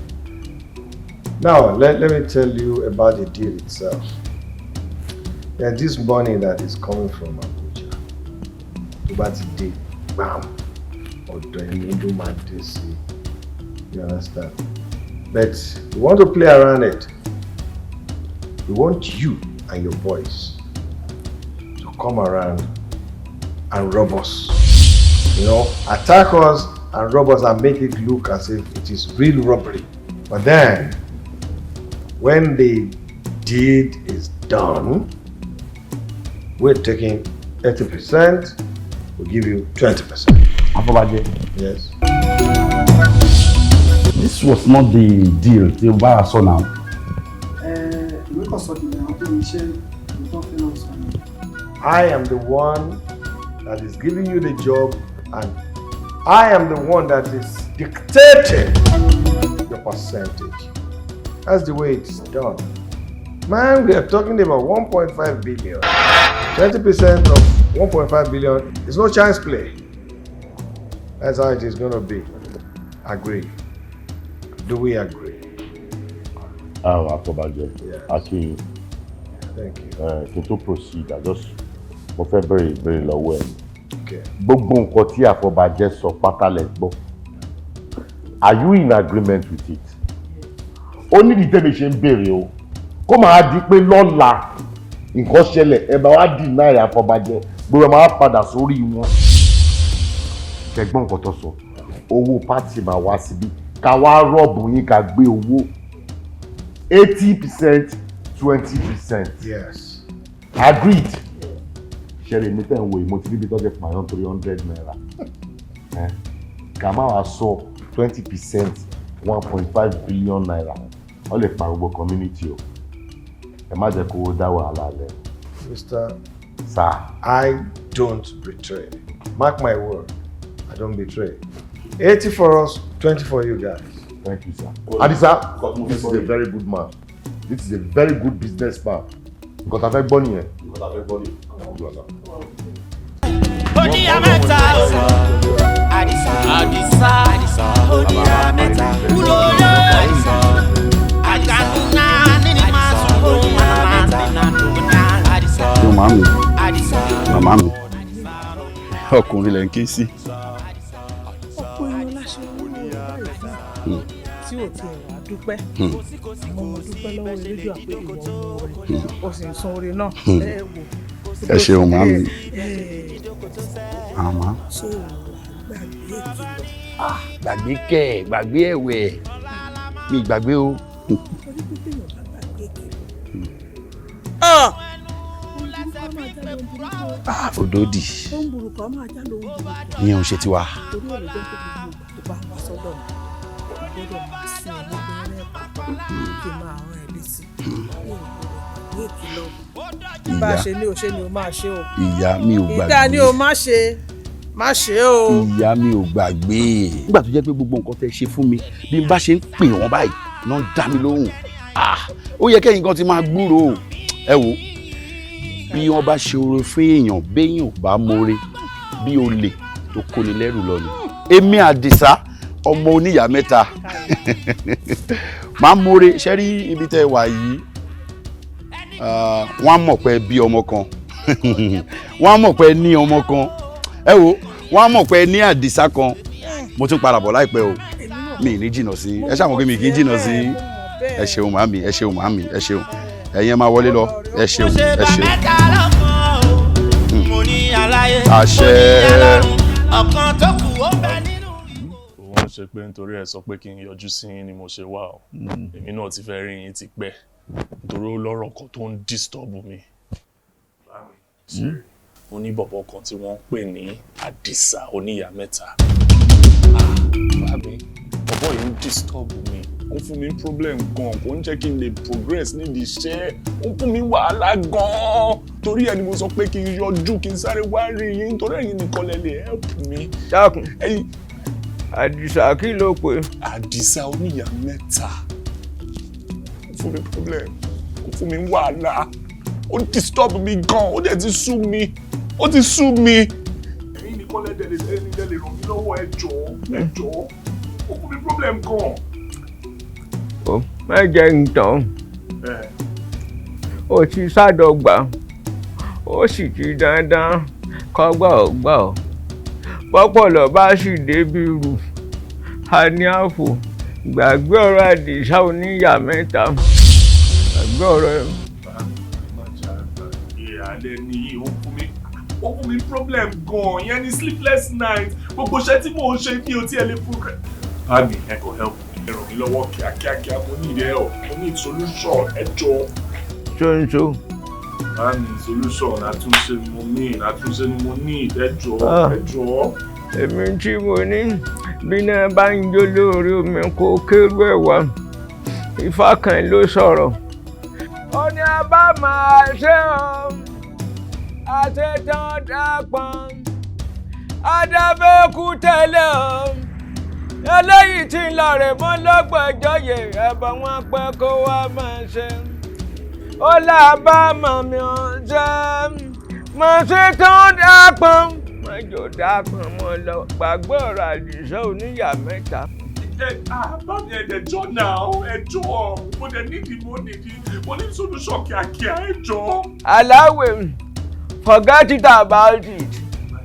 Now, let me tell you about the deal itself. Yeah, this money that is coming from Abuja, tó bá ti dé, bam, ọ̀dọ̀ ẹni ló máa dé sí. You understand? But we want to play around it. We want you and your boys to come around and rob us. Attack us and rob us and make it look as if it is real robbery. But then, when the deed is done, we're taking 80%, we'll give you 20%. Afọbajẹ. Yes. This was not the deal tí o bá a sọ now. Ìwé kan sọ tèmi, àwọn tó ní iṣẹ́ ìtọ́ fẹ́ náà sọ ni. I am the one that is giving you the job and I am the one that is dictating your percentage. That's the way it's done. Man, we are talking about 1.5 billion. 20% of 1.5 billion is no chance play. That's how it is going to be. Agree. Do we agree? Oh, Afọbajẹ, Akin. Thank you. Kí n tó proceed, I just mo fẹ́ bẹ̀rẹ̀ ìbéèrè lọ́wọ́ ẹ̀. Okay. Gbogbo nǹkan tí Afọbajẹ sọ pátá lẹ gbọ́. Are you in agreement with it? Ó nídìí tẹ́mi ṣe ń béèrè o. Kó máa di pé lọ́la nǹkan ṣẹlẹ̀, ẹ bá wá deny Afọbajẹ, gbogbo ẹ máa padà sórí wọn. Kẹgbọ́n nǹkan tó sọ, owó party máa wá síbí, ká wá rob yín, ká gbé owó 80%, 20%. Yes. Agreed. Ṣẹ́rí mi tẹ̀ ń wo ìmọ̀ tí bíbí tọ́jú pààyàn torí ₦100. Ká má wàá sọ 20% ₦1.5 billion. Wọ́n lè pa gbogbo community o. Ẹ má jẹ́ kó dá wàhálà lẹ̀. Mr. Sir. I don't betray. Mark my word, I don't betray. 80 for us, 20 for you guys. Thank you, sir. Adisa, this is a very good man. This is a very good businessman. Nǹkan tá a fẹ́ gbọ́ nìyẹn. Nǹkan tá a fẹ́ gbọ́ nìyẹn. Oníyà mẹ́ta o. Àdìsá. Àdìsá. Àdìsá. Oníyà mẹ́ta. Kúrò lé. Àdìsá. Àgàdúnà nínú máa sùn. Oníyà mẹ́ta. Àdìsá. Ṣé màmá mi? Àdìsá. Màmá mi, ọkùnrin lẹ̀ ń ké sí. Ọ̀pọ̀ èèyàn láṣẹ owó báyìí fún tí ò tiẹ̀ wá dúpẹ́. Àmọ́ mo dúpẹ́ lọ́wọ́ Elédùà pé ìwọ mú oore, o sì ń san oore náà. Ẹ wò. Ẹ ṣeun, màmá mi. Àmọ́. Ṣé o wà gbàgbé ìkìlọ̀? Gbàgbé kẹ̀, gbàgbé ẹ̀wẹ̀, mi gbàgbé o. Torí pé téèyàn bá gbàgbé ìkìlọ̀, ohun burúkú á máa já lóhun burúkú. Ah, òdòdì. Ohun burúkú á máa já lóhun burúkú. Ìyẹn ò ṣe tiwa. Torí ẹ̀ ló jẹ́ pé gbogbo ìgbà tó bá ń wá sọ́dọ̀ mi, mo gbọ́dọ̀ máa sún ọ lọ́gbẹ́rẹ́ ẹ̀kọ́ kí n máa rán ẹ létí. Mi ò gbọ́dọ̀ gbàgbé ìkìlọ̀. Bá a ṣe ní o ṣe ni o máa ṣe o. Ìyá, mi ò gbàgbé. Ìdá ni o má ṣe, má ṣe o. Ìyá, mi ò gbàgbé. Nígbà tó jẹ́ pé gbogbo nǹkan tẹ́ ṣe fún mi, bí n bá ṣe ń pè wọ́n báyìí náà ń dá mi lóhùn. Ah, ó yẹ kẹ́yìn kan ti máa gbúròó. Ẹ wo, bí wọ́n bá ṣe oore fún èèyàn, béèyàn ò bá mọ̀re, bí olè tó kóni lẹ́rù lọ ni. Èmi Àdìsá ọmọ oníyàá mẹ́ta máa ń mọ̀re. Ṣe rí ibi tẹ́ ẹ wà yìí, wọ́n á mọ̀ pé bí ọmọ kan, wọ́n á mọ̀ pé ní ọmọ kan. Ẹ wo, wọ́n á mọ̀ pé ní Àdìsá kan. Mo tún padà bọ̀ láìpẹ́ o, mi ì ní jìnnà sí ẹ. Ṣàmọ̀ pé mi kì í jìnnà sí. Ẹ ṣeun màmí, ẹ ṣeun màmí, ẹ ṣeun. Ẹ̀yin ẹ máa wọlé lọ. Ẹ ṣeun, ẹ ṣeun. Mẹ́ta lọ́kàn o. Mo ní aláyé. Àṣẹ. Mo ní alárùn. Ọ̀kan tó kù ó bẹ nínú. Wọ́n ṣe pé nítorí ẹ sọ pé kí n yọjú sí yín ni mo ṣe wá o. Èmi náà ti fẹ́ rí yín ti pẹ́ nítorí ó lọ́rọ̀ kan tó ń disturb mi. Mo ní bọ̀bọ̀ kan tí wọ́n ń pè ní Àdìsá oníyàá mẹ́ta. Bàbí, bọ̀bọ̀ yìí ń disturb mi, ó ń fún mi problem gan, kò ń jẹ́ kí n lè progress nídìí iṣẹ́, ó ń fún mi wàhálà gan. Torí ẹ ni mo sọ pé kí n yọjú, kí n sáré wá rí yín, nítorí ẹ̀yin nìkan lẹ lè help mi. Dákun, Àdìsá kí ló pè? Àdìsá oníyàá mẹ́ta. Ó fún mi problem, ó fún mi wàhálà, ó disturb mi gan, ó dẹ̀ ti sú mi, ó ti sú mi. Ẹ̀yin nìkan lẹ lè ẹni lẹ lè ràn mí lọ́wọ́. Ẹ jọ̀ọ́, ẹ jọ̀ọ́, ó fún mi problem gan. Ó má jẹ́ ń tán, ó ti sádọ́gba, ó sì ti dandan kọ́gbà ọ̀gbà ọ̀ pọ́pọ̀lọ́ bá sì débi rù a ní àfò. Gbàgbé ọ̀rọ̀ Àdìsá oníyàá mẹ́ta, gbàgbé ọ̀rọ̀ ẹ̀. Ìhàlẹ̀ ni ó fún mi problem gan, yẹn ni sleepless night. Gbogbo iṣẹ́ tí mò ń ṣe, mi ò tiẹ̀ lè progress. Báàmì, ẹ kò help mi, ẹ ràn mí lọ́wọ́ kíákíákíá. Mo need help, mo need solution, ẹ jọ̀ọ́. Ṣóńṣó. Báàmì, solution, àtúnṣe ni mo need, àtúnṣe ni mo need, ẹ jọ̀ọ́, ẹ jọ̀ọ́. Èmi tí mo ní bí náà bá ń jó lórí omi kó kérú ẹ̀ wá, Ifá kan ló sọ̀rọ̀. Ó ní a bá máa ṣe ọ́ àṣetán dápọn adábẹ́kú tẹ́lẹ̀ ọ́ eléyìí tí ń lọ rè mọ́ lọ́gbọ̀njọ́ yẹ ẹ̀bọ̀ wọn pẹ́ kó wá máa ṣe ó làbá màmí ọ̀jẹ̀ máa ṣe tán dápọn mọ́jọ dápọn mọ́ lọ. Gbàgbé ọ̀rọ̀ Àdìsá oníyàá mẹ́ta. Ẹ bámi, ẹ dẹ̀ jọ̀ọ́ náà, ẹ jọ̀ọ́, mo dẹ̀ nídìí, mo nídìí, mo ní solution kíákíá, ẹ jọ̀ọ́. Aláwẹ̀, forget it about it. Má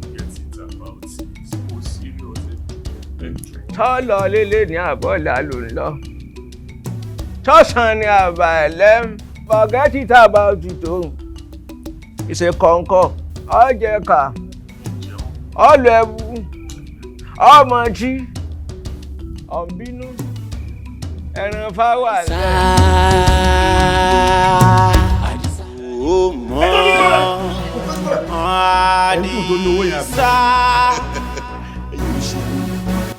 forget it about it, mo serious, ẹ jọ̀ọ́, ẹ jọ̀ọ́. Tọ́lọ̀ lélẹ̀ ní àbọ̀là ló ń lọ tọ́sán ní àbàlẹ́. Forget it about it o. Ìṣèkọ̀ǹkọ̀ ọ̀jẹ̀ka ọ̀lù ẹ̀bù ọmọtí ọ̀nbínú ẹran fáwọn àlẹ́. Ó mọ́. Àdìsá.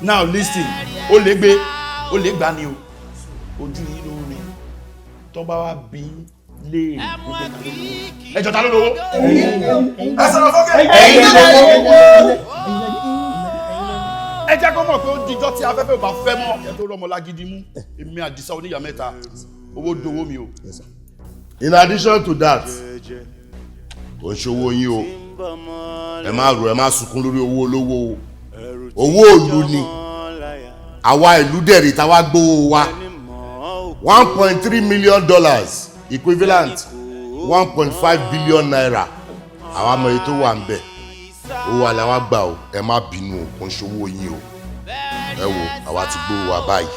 Now listen, ó lè gbé, ó lè gbà ni o. Ojú yín ló rí. Tó bá wá bí léèrè wípé ta ló lówó. Ẹ jọ ta ló lówó? Ẹ sọ̀rọ̀ sókè. Ẹ̀yin ló lówó. Ẹ jẹ́ kó mọ̀ pé ó dijọ́ tí afẹ́fẹ́ ò bá fẹ́ mọ́. Ẹ tó rọmọ lágídí mú. Èmi Àdìsá oníyàá mẹ́ta. Owó dowó mi o. In addition to that, kò ń ṣòwò yín o. Ẹ má rò, ẹ má sunkún lórí owó olówó o. Owó ìlú ni. Àwa ìlú dẹ̀rì táwa gbówó wa. $1.3 million equivalent ₦1.5 billion. Àwa mọ èyí tó wà ń bẹ̀. Owó àlàwà gbà o, ẹ má bínú o, kò ń ṣòwò yín o. Ẹ wo, àwa ti gbówó wa báyìí.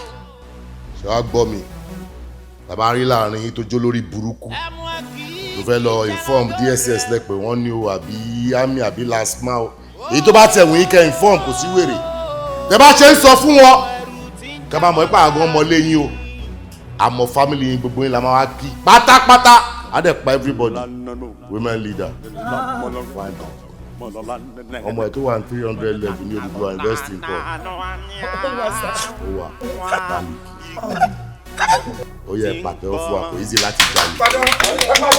Ṣé wàá gbọ́ mi? Bàbá rí láàrin yín tó jó lórí burúkú tó fẹ́ lọ inform DSS lẹ́pẹ̀ wọ́n ní o, àbí army, àbí LASTMA o, èyí tó bá tẹ̀wọ̀n yín kẹ́ inform, kò sí wèrè. Tẹ bá ṣe ń sọ fún wọn, kẹ́ máa mọ̀ ẹ́ pé àgọ́ ọmọlé yín o, àmọ́ family yín gbogbo yín la máa wá kí pátápátá, á dẹ̀ pa everybody. Women leader, ọmọ ẹ̀ tó wà ní 300 level ní Odùduwà University nǹkan ó wà bá mi kí ó yẹ pàtẹ́wọ́ fún wa, kò easy láti jalè.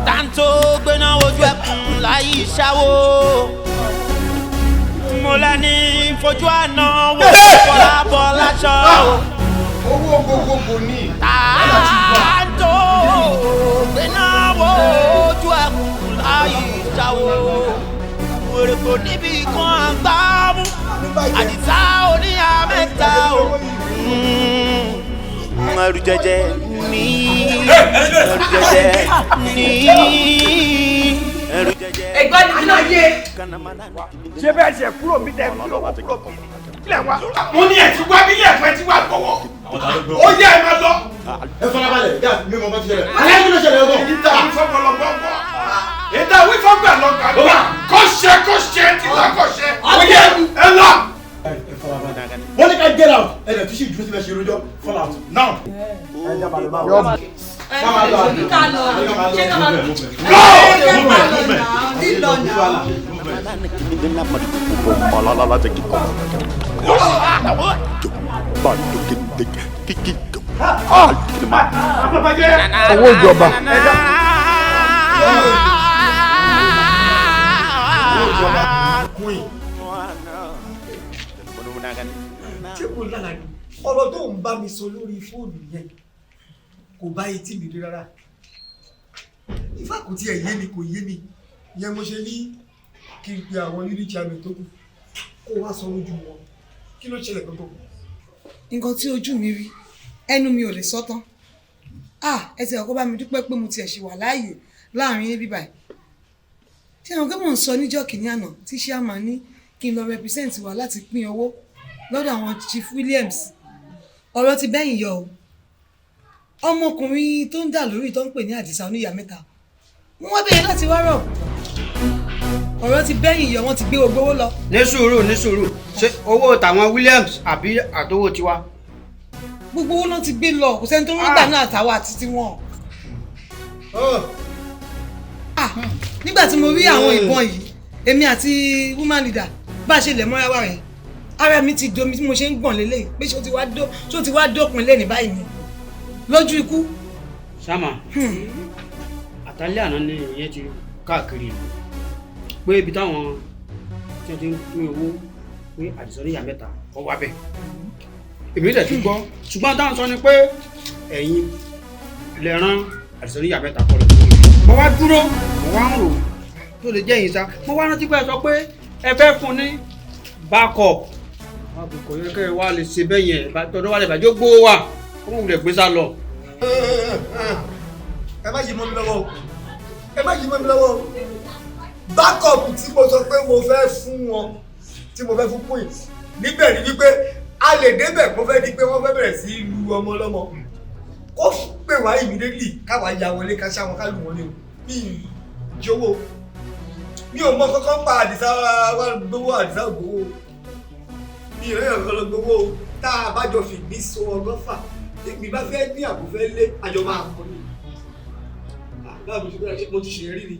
Tanto gbéná wojú ẹkùn láyé ìṣàwó, mo lẹ́ni fojú àná wò bọ́lá bọ́lá ṣọ́. Owó gbogbogbò ní. Tanto gbéná wojú ẹkùn láyé ìṣàwó, wèrè kò níbi kan àgbámú, Àdìsá oníyà mẹ́ta o. Ẹrù jẹjẹ ní, ẹrù jẹjẹ ní, ẹrù jẹjẹ. Ẹ̀gbọ́n ní kíló yé. Ṣé bẹ́ẹ̀ ṣe kúrò mi tẹ kúrò kúrò mi kílẹ̀ wá. Mo ní ẹ̀ ti wá bí ilé ẹ̀fọ́ ẹ ti wá gbọ́wọ́. Ó yẹ ẹ máa lọ. Ẹ farabalẹ̀, yá mi mọ̀ bá ti ṣẹlẹ̀. Alẹ́ kí ló ṣẹlẹ̀ ọgbọ̀n? Ìta wífọ́gbọ̀lọ́gbọ̀ngbọ̀. Ìta wífọ́gbọ̀lọ́gbọ̀ngbọ̀. Kó ṣe kó ṣe ti là kó ṣe. Ó yẹ ẹ lọ. Wọ́n ní ká get out, ẹ dẹ̀ tún sì dúró síbẹ̀ ṣe rojọ́, fall out now. Ká lọ, ṣé ká máa lọ? Lílọ náà. Owó ìjọba. Owó ìjọba. Queen. Ṣé kò lára ni ọ̀rọ̀ tó ń bá mi sọ lórí fóònù yẹn kò bá etí mi rí rárá? Ifá kò tiẹ̀ yé mi, kò yé mi. Yẹn mo ṣe ní kí n pe àwọn unit chairman tó kù kó wá sọ ojú wọn. Kí ló ṣẹlẹ̀ gbogbo? Nǹkan tí ojú mi rí, ẹnu mi ò lè sọ tán. Ah, ẹ ti ọkọ bá mi dúpẹ́ pé mo tiẹ̀ ṣì wà láàyè láàrin yín bíbáyìí. Ṣé àwọn kẹ́mọ̀ ń sọ níjọ́ kìíní àná tí chairman ní kí n lọ represent wa láti pín owó lọ́dọ̀ àwọn Chief Williams? Ọ̀rọ̀ ti bẹ́yìn yọ o. Ọmọkùnrin tó ń dà lórí tó ń pè ní Àdìsá oníyàá mẹ́ta, wọ́n wá bẹ̀rẹ̀ láti wá rọ̀. Ọ̀rọ̀ ti bẹ́yìn yọ, wọ́n ti gbé gbogbo owó lọ. Ní sùúrù, ní sùúrù, ṣé owó tàwọn Williams àbí àtowó tiwa? Gbogbo owó náà ti gbé lọ, kò sẹ́ni tó ń gbà náà, àtàwọn àti tiwọn. Ah, nígbà tí mo rí àwọn ìbọn yìí, èmi àti woman leader bá a ṣe lẹ̀ mọ́ra wa rẹ̀, ara mi ti domi tí mo ṣe ń gbọ̀n lélẹ̀ pé ṣé ó ti wá dópin lẹ́nìí báyìí ni lójú ikú. Sámà, àtàlẹ́ àná ni ìyẹn ti káàkiri ìlú pé ibi táwọn tí wọ́n ti ń pín owó pé Àdìsá níyà mẹ́ta kọ́ wá bẹ̀. Èmi dẹ̀ ti gbọ́, ṣùgbọ́n táwọn sọ ni pé ẹ̀yin lè rán Àdìsá níyà mẹ́ta kọ́ lọ. Mo wá dúró, mo wá ń rò tó lè jẹ́ yìí sá. Mo wá rántí pé ẹ sọ pé ẹ fẹ́ fún ní backup. Kò yẹ kẹ́ ẹ wá lè ṣe bẹ́ẹ̀ yẹn, tọ́dọ̀ wá lè bàjẹ́ gbówó wa kó mọ̀ wulẹ̀ gbé sá lọ. Ẹ má yí mọ́ mi lọ́wọ́ o, ẹ má yí mọ́ mi lọ́wọ́ o. Backup tí mo sọ pé mo fẹ́ fún wọn, tí mo fẹ́ fún Queen níbẹ̀ ni wípé a lè débẹ̀ kó fẹ́ di pé wọ́n fẹ́ bẹ̀rẹ̀ sí í lu ọmọ ọlọ́mọ, kó pè wá immediately, káwa ya wọlé, ká ṣá wọn, ká lù wọ́n ní o. Mi jọ̀wọ́, mi ò mọ kankan pa Àdìsá wa gbowó, Àdìsá gbowó, mi ò rẹ́yìn ọ̀kan lọ gbowó. Tá a bá jọ fìgbín so ọgọ́fà, Tèmi bá fẹ́ ní àbò fẹ́ lé àjọ máa kọ́ ni. Báwo mo ti bẹ́rẹ̀ mo ti ṣe rí ni.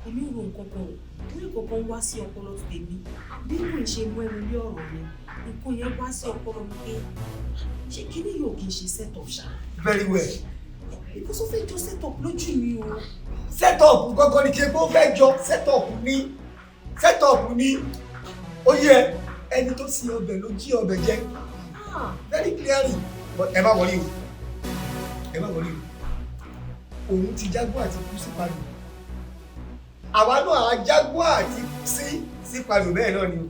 Èmi ò ro nǹkan kan o, torí nǹkan kan wá sí ọpọlọ tèmi. Bí mò ń ṣe mú ẹnu lé ọ̀rọ̀ yẹn, nǹkan yẹn wá sí ọpọlọ mi pé ṣé kíní yóò kí n ṣe set up ṣá? Very well. Because ó fẹ́ jọ set up lójú mi o. Set up gangan ni kí epo fẹ́ jọ set up ní set up ní ó yẹ ẹni tó sin ọbẹ̀ ló jí ọbẹ̀ jẹ very clearly, but ẹ má wọlé o, ẹ má wọlé o, òun ti jágbó àti kú sí palù, àwa náà á jágbó àti sí palù bẹ́ẹ̀ náà ni o.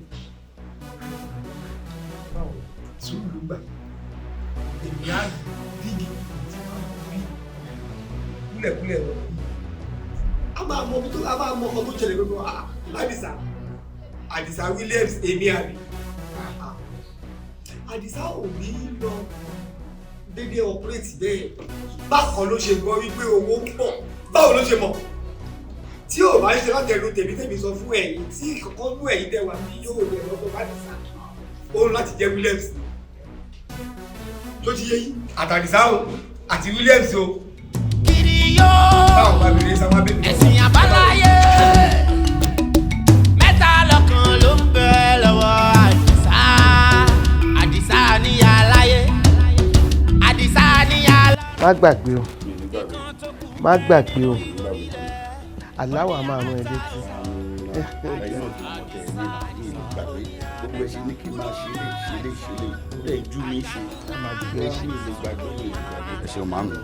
Báwo sùúrù ló gbà, èmi á dígì tí wọ́n bí kúlẹ̀kúlẹ̀ lọ. A máa mọ tó a máa mọ ọkọ tó ṣẹlẹ̀ gbogbo Àdìsá Àdìsá Williams èmi àbí Àdìsá ò ní lọ dédé ọ̀pẹ́rẹ́tì bẹ́ẹ̀. Bákan ló ṣe gbọ́ wípé owó ń pọ̀, báwo ló ṣe mọ̀ tí ò bá ṣe láti ẹnu tèmi tèmi sọ fún ẹ̀yin tí kankan nú ẹ̀yin tẹ wà ní yóò lè lọ́tọ̀ bá Àdìsá òun láti jẹ́ Williams tó ti yé yín àtàdìsá o àti Williams o. Kiri yóò báwo bá mi rí sábà bẹ́ẹ̀ mi. Ẹ̀sìn àbáláyé mẹ́ta lọ́kàn ló ń bẹ lọ́wọ́ Àdìsá. Àdìsá níyà láyé, Àdìsá níyà láyé. Má gbàgbé o, má gbàgbé o, aláwọ̀ a máa rán ẹ létí. Ẹ̀yin náà tó mọ̀ tẹ̀ ní ìlú gbàgbé gbogbo ẹ̀ ṣe ní kí n máa ṣe lè ṣe lè ṣe lè lè jú mi ṣe ẹ ṣe lè gbàgbé lè gbàgbé. Ẹ ṣeun màmí,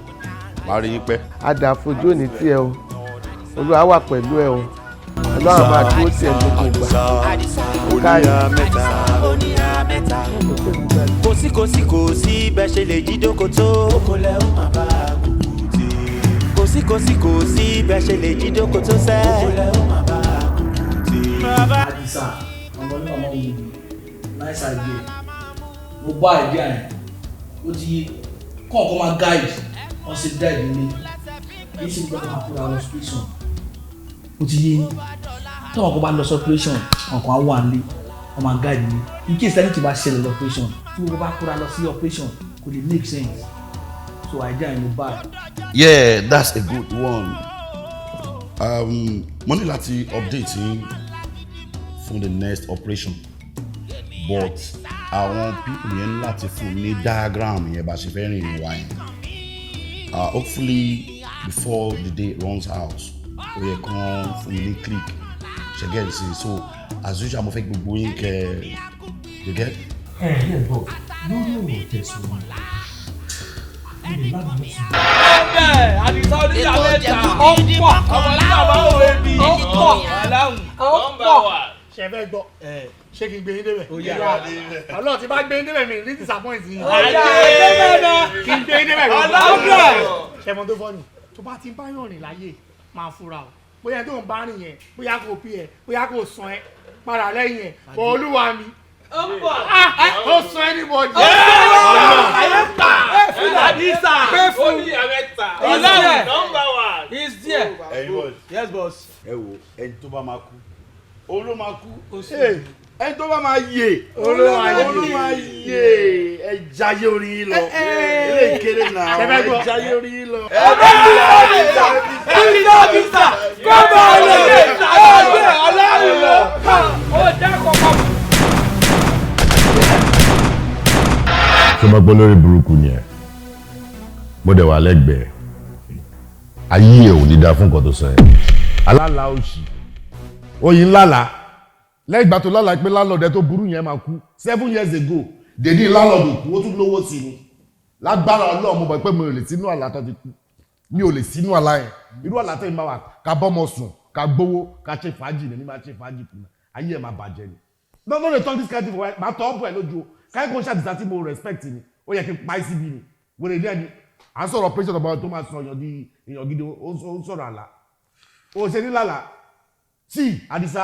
màá rí yín pẹ́. Àdàfojú ò ní tiẹ̀ o, Olúwa wà pẹ̀lú ẹ o, Ọlọ́run máa dúró tiẹ̀ gbogbo ìgbà. Oníyà mẹ́ta, oníyà mẹ́ta, kò sí kò sí kò sí bẹ́ẹ̀ ṣe lè jí dóko tó. Kókó lẹ́ ó máa bá kúkú tì. Kò sí kò sí kò sí bẹ́ẹ̀ ṣe lè jí dóko tó sẹ́. Kókó lẹ́ ó máa bá kúkú tì. Àdìsá, ọmọ ní ọmọ mi nice idea. Mo bá idea yẹn, ó ti yé kọ́ ọ̀kan máa guide wọ́n ṣe guide nílé kì í ṣe gbọ́dọ̀ máa kóra lọ operation. Ó ti yé tọ́wọ́n kan bá lọ sí operation, ọ̀kan á wà nílé wọ́n máa guide nílé in case anything bá ṣẹlẹ̀ lọ operation, tí gbogbo bá kóra lọ sí operation kò lè make sense, so idea yẹn mo bá. Yeah, that's a good one. Mo ní láti update yín fún the next operation, but àwọn people yẹn ní láti fún ní diagram yẹn bá ṣe fẹ́ rìn ìrìn wa yẹn. Hopefully before the day runs out, ó yẹ kán fún mi ní click ṣe get it see. So as usual mo fẹ́ gbogbo yín kẹ́ you get. Ẹ ẹ bọ lórí ọ̀rọ̀ tẹ̀sán mi lè láti mú sí. Ẹ̀bẹ̀ Àdìsá oníyà mẹ́ta ó pọ̀ ọmọ ní bàbá òwe bí ó pọ̀ ó pọ̀. Ṣe fẹ́ gbọ́, ṣé kí n gbé yín débẹ̀? Ọlọ́run ti bá gbé yín débẹ̀ mi ní disappoint yín. Kí n gbé yín débẹ̀. Ṣe mọ tó fọ́ ni tó bá ti ń bá yàn rìn láyé máa fura o, bóyá tó ń bá rìn yẹn, bóyá kò pí ẹ, bóyá kò sàn ẹ padà lẹ́yìn ẹ bọ̀ olúwa mi ó sàn anybody. Àdìsá oníyà mẹ́ta Ọlọ́run number one. He's there. Ẹ̀yin boss. Yes boss. Ẹ wo ẹni tó bá máa kú òun ló máa kú, ẹni tó bá máa yè òun ló máa yè. Ẹ jayé orí yín lọ, ilé ìkéré náà, ẹ jayé orí yín lọ. Àdìsá Àdìsá kó bá a lè ṣe Ọlọ́run lọ ó jẹ́ kọ̀ọ̀kan. Ṣé mo gbọ́ lórí burúkú ni ẹ? Mo dẹ̀ wà lẹ́gbẹ̀ẹ́ ayé ẹ̀ ò ní dáa fún nǹkan tó sọ yẹn. Alálàá òṣì oyin lálàá lẹ́yìn ìgbà tó lálàá pé lálọ́ọ̀dẹ tó burú yẹn máa kú 7 years ago dèdí lálọ́ọ̀dù kú, ó tún lówó sí ni. Lágbára Ọlọ́run mo mọ̀ pé mi ò lè sínú àlá tó ti kú, mi ò lè sínú àlá yẹn. Irú àlá tẹ́yìn bá wà ká bọ́mọ sùn, ká gbowó, ká ṣe fàájì ní máa ṣe fàájì kù, ayé ẹ̀ máa bàjẹ́ ni. No no dey talk this kind thing for máa tọ́ ọ́ bọ̀ ẹ̀ lójú o. Káyọ̀ kó ṣàdìsá tí mo respect ni, ó yẹ kí n pa ẹ́ síbi ni wèrè ní ẹni à ń sọ̀rọ̀ operation ọ̀bọ̀n tó máa sọ èèyàn di èèyàn gidi, ó ń sọ̀rọ̀ àlá ó ṣe ní lálàá. Tí Àdìsá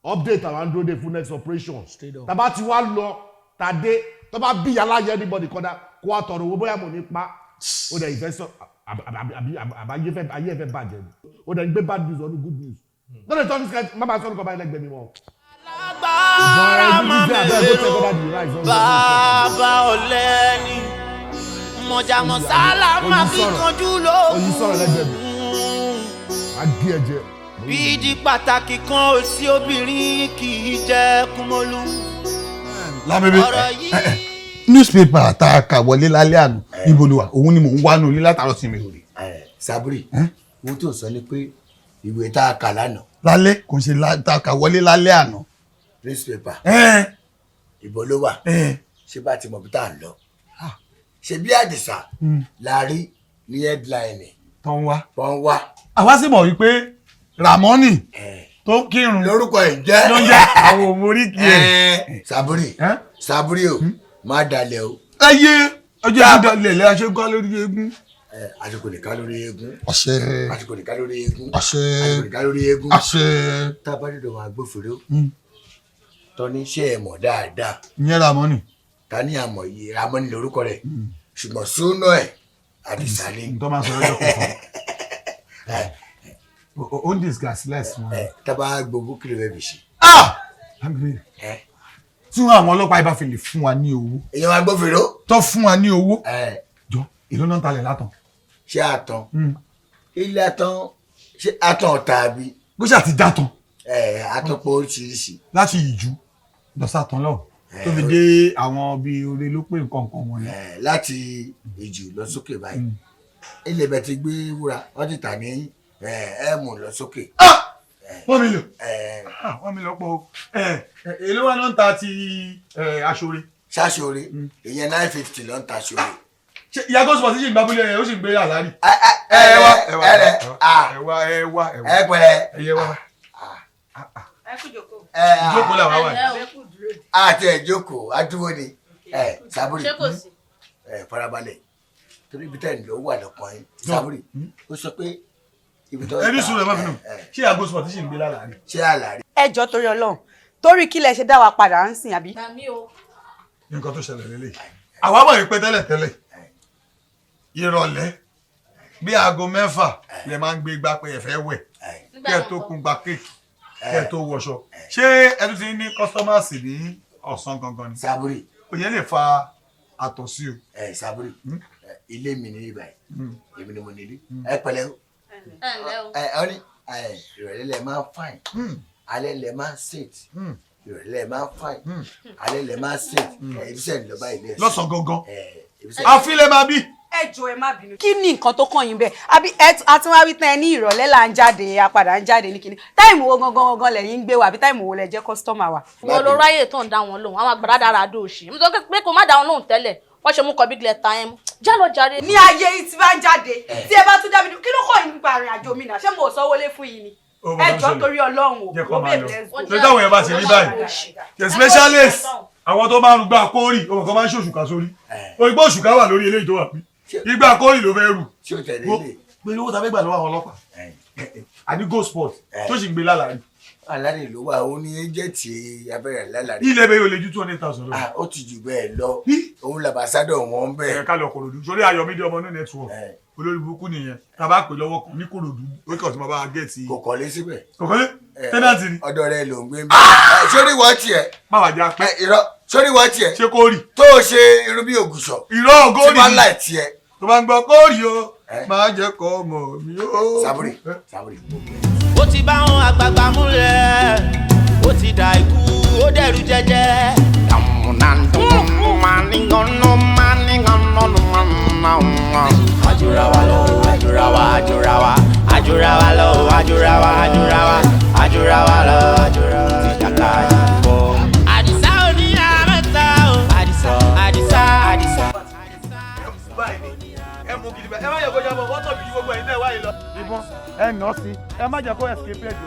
update àwọn andro dey fún next operation, tàbá ti wá lọ tàdé tó bá bí aláyẹ anybody kọ́dá kó wá tọrọ owó bóyá mo ní pa ó dẹ̀ ìfẹ́ sọ àbí ayé fẹ́ bàjẹ́ ni. Ó dẹ̀ ń gbé bad news ọdún good news. No dey talk this kind, má máa sọ nípa báyìí lẹ́gbẹ̀ẹ́ mi mọ́. Alágbá. Kára máa mèrò bàbá ọ̀lẹ ni. Mọ̀jàmọ̀sálà máa fi kanjú Oyin sọ̀rọ̀ lẹ́gbẹ̀ẹ́ mi. A gé ẹ jẹ. Bídí pàtàkì kan ò sí, obìnrin kì í jẹ́ kúmọ́lú. Lábẹ́bẹ́. Ọ̀rọ̀ yìí Newspaper tá a kà wọlé lálẹ́ àná, níbo ló wà? Òun ni mò ń wá nù ilé látàárọ̀ sí mi ò rí. Saburi, ohun tó sọ ni pé ìwé tá a kà lánàá. Lálẹ́ kò ń ṣe tá a kà wọlé lálẹ́ àná. Newspaper, ìbò ló wà. Ṣé bá ti mọ̀ bí tá à ń lọ, ṣe bí Àdìsá la rí ní headline. Tó ń wá. Tó ń wá. Àwa sì mọ̀ wípé Ramoni tó kírun lórúkọ ẹ̀ jẹ́ ló ń jẹ́ àwọn òmùríkì ẹ̀. Saburi, Saburi o, má dalẹ̀ o. Láyé ọjọ́ ìdálẹ̀ lẹ́ aṣẹ́gun lórí eégún. Àsìkò nìkan lórí eégún. Àṣẹ. Àsìkò nìkan lórí eégún. Àṣẹ. Àsìkò nìkan lórí eégún. Àṣẹ. Tá a bá dọ̀dọ̀ wọn agbófinró tọ́ni, ṣé ẹ mọ̀ dáadáa? Ìyẹn Ramoni. Ta ní àmọ̀ yìí, Ramoni lórúkọ rẹ̀, ṣùgbọ́n súnà ẹ̀ Àdìsá ni. N tó máa sọ lọ́jọ́ kan fún ọ, ó ń discuss less wọn. Tá a bá gbogbo kí ló fẹ́ fi ṣe? Tí wọn àwọn ọlọ́pàá ibà fi lè fún wa ní owó. Èèyàn agbófinró. Tó fún wa ní owó. Jọ, èló náà ń talẹ̀ látàn? Ṣé àtàn ilé àtàn, ṣé àtàn ọ̀tà àbí? Bó ṣe àti dàtàn. Àtàn pọ̀ oríṣiríṣi. Láti Ìjú lọ sátàn lọ tó fi dé àwọn bíi oore ló pé nǹkan kan wọ̀nyẹn. Láti Ìjù lọ sókè báyìí, ilé ibẹ̀ ti gbé wúrà, wọ́n ti tà ní ẹ̀ẹ́mù lọ sókè. 1 million, 1 million pọ̀ o. Èló wa ló ń ta ti aṣọre? Ṣaṣọre, ìyẹn 950 ló ń ta aṣọre. Ṣé ìyá gospel ti ṣì ń gbábúlé ẹ, ó sì ń gbé àlárí? Ẹ wá, ẹ wá, ẹ wá, ẹ wá, ẹ wá. Ẹ pẹ̀lẹ́. Ẹ yẹ wá. Ẹ kú jókòó. Ìjókòó làwa wà yìí. Àti ẹ jókòó, adúró ni ẹ Saburi. Ṣé kò sí? Ẹ farabalẹ̀, torí ibi tẹ́ ẹ̀ ló wà lọ́kàn yín. Saburi, ó sọ pé ibi tó ń Ẹni sùúrù, ẹ má bínú. Ṣé ìyá gospel ti ṣì ń gbé lálàrí? Ṣé àlàrí? Ẹ jọ, torí Ọlọ́run, torí kí lẹ ṣe dá wa padà ń sìn àbí? Nǹkan tó ṣẹlẹ̀ lélẹ̀, àwa mọ̀ pé tẹ́lẹ̀ tẹ́lẹ̀ ìrọ̀lẹ́ bí aago 6 lẹ máa ń gbé igbá pé ẹ fẹ́ wẹ̀, kí ẹ tó kun gba kéèkì, kí ẹ tó wọṣọ. Ṣé ẹ tún ti ní customers ní ọ̀sán gangan ni? Saburi. Òye lè fa àtọ̀sí o. Ẹ Saburi, ilé mi ní ibà yìí, èmi ni mo nílé. Ẹ pẹ̀lẹ́ o. Ẹ ǹlẹ́ o. Ẹ ọ ní ìrọ̀lẹ́ lẹ máa ń fine, alẹ́ lẹ máa ń sit. Ìrọ̀lẹ́ lẹ máa ń fine, alẹ́ lẹ máa ń sit. Ẹ ibiṣẹ́ ń lọ báyìí lẹ́sìn. Lọ́sàn-án gangan àfilẹ̀ máa bí. Ẹ jọ̀ọ́, ẹ má bínú. Kí ni nǹkan tó kàn yín bẹ́ẹ̀? Àbí ẹ tún wá wí tán, ẹ ní ìrọ̀lẹ́ là ń jáde, apàdà ń jáde ní kinní. Time wo gangan gangan lẹ̀yin ń gbé wa, àbí time wo lẹ jẹ́ customer wa? Wọn ló ráyè tó ń dá wọn lóhùn, àwọn àgbàdo dára dó òṣì. Mo sọ pé kó má dá wọn lóhùn tẹ́lẹ̀, wọ́n ṣe mú kọ big letter ẹ̀ mú já lọ jàre. Ní ayé yìí tí bá ń jáde, tí ẹ bá tún dá mi dúró, kí ló kàn yín nípa àrìn àjò mi náà? Ṣé mo ò sanwó lé fún yín ni? Ẹ jọ̀ọ́, torí Ọlọ́run o. Jẹ́ kó máa lọ. Ṣé táwọn yẹn bá ti rí báyìí, the specialist, àwọn tó máa ń rúgbà kórì, ọmọ kan máa ń ṣòṣùkà sórí òyìnbó, òṣùkà wà lórí eléyìí tó wà bí ìgbà kórì ló fẹ́ rù. Ṣé o tẹ̀lé ilé? Pé owó tàbí gbà lọ́wọ́ àwọn ọlọ́pàá àní go sport tó sì ń gbé lálàrí. Alárè ló wà, ó ní ẹjẹ̀tì abẹ́rẹ́ lálàrí. Ilé bẹ́ẹ̀ yóò lè ju 200,000 lọ. Ó ti jù bẹ́ẹ̀ lọ, òun làbàṣádọ̀ wọn bẹ́ẹ̀. Ẹ ká lọ Kòròdú sórí Ayọ̀mídé ọmọ ní network, olórí burúkú nìyẹn. Tá a bá pè lọ́wọ́ kan ní Kòròdú, ó kàn tí mo bá gẹ̀ẹ́tì. Kò kọ́lé síbẹ̀. Kò kọ́lé, tenant ni. Ọ̀dọ̀ rẹ ló ń gbé bí. Sórí wọ́n tiẹ̀. Má wàá já pé. Irọ́, sórí wọ́n tiẹ̀. Ṣé kò rí? Tó o ṣe irun bí ògùsọ̀. Irọ́, kò rí. Tí wọ́n láì tiẹ̀. Tó bá ń gbọ́ kórì o, máa jẹ́ kọ́ ọmọ mi o. Saburi, Saburi. Ó ti bá wọn àgbààgbà múlẹ̀, ó ti dà ikú, ó dẹ̀rù jẹjẹ. Àjùra wa lọ, àjùra wa, àjùra wa, àjùra wa lọ, àjùra wa, àjùra wa, àjùra wa lọ, àjùra wa ti dàgbà bọ̀. Àdìsá ò ní àmẹ́ta o, Àdìsá, Àdìsá, Àdìsá. Ẹ mú gidi bẹ́ẹ̀, ẹ má yẹ kó jábọ̀ wọ́n tọ̀bí ju gbogbo ẹ̀yin náà wáyé lọ. Ìbọn ẹ nà sí, ẹ má jẹ́ kó escape ẹ̀ jù.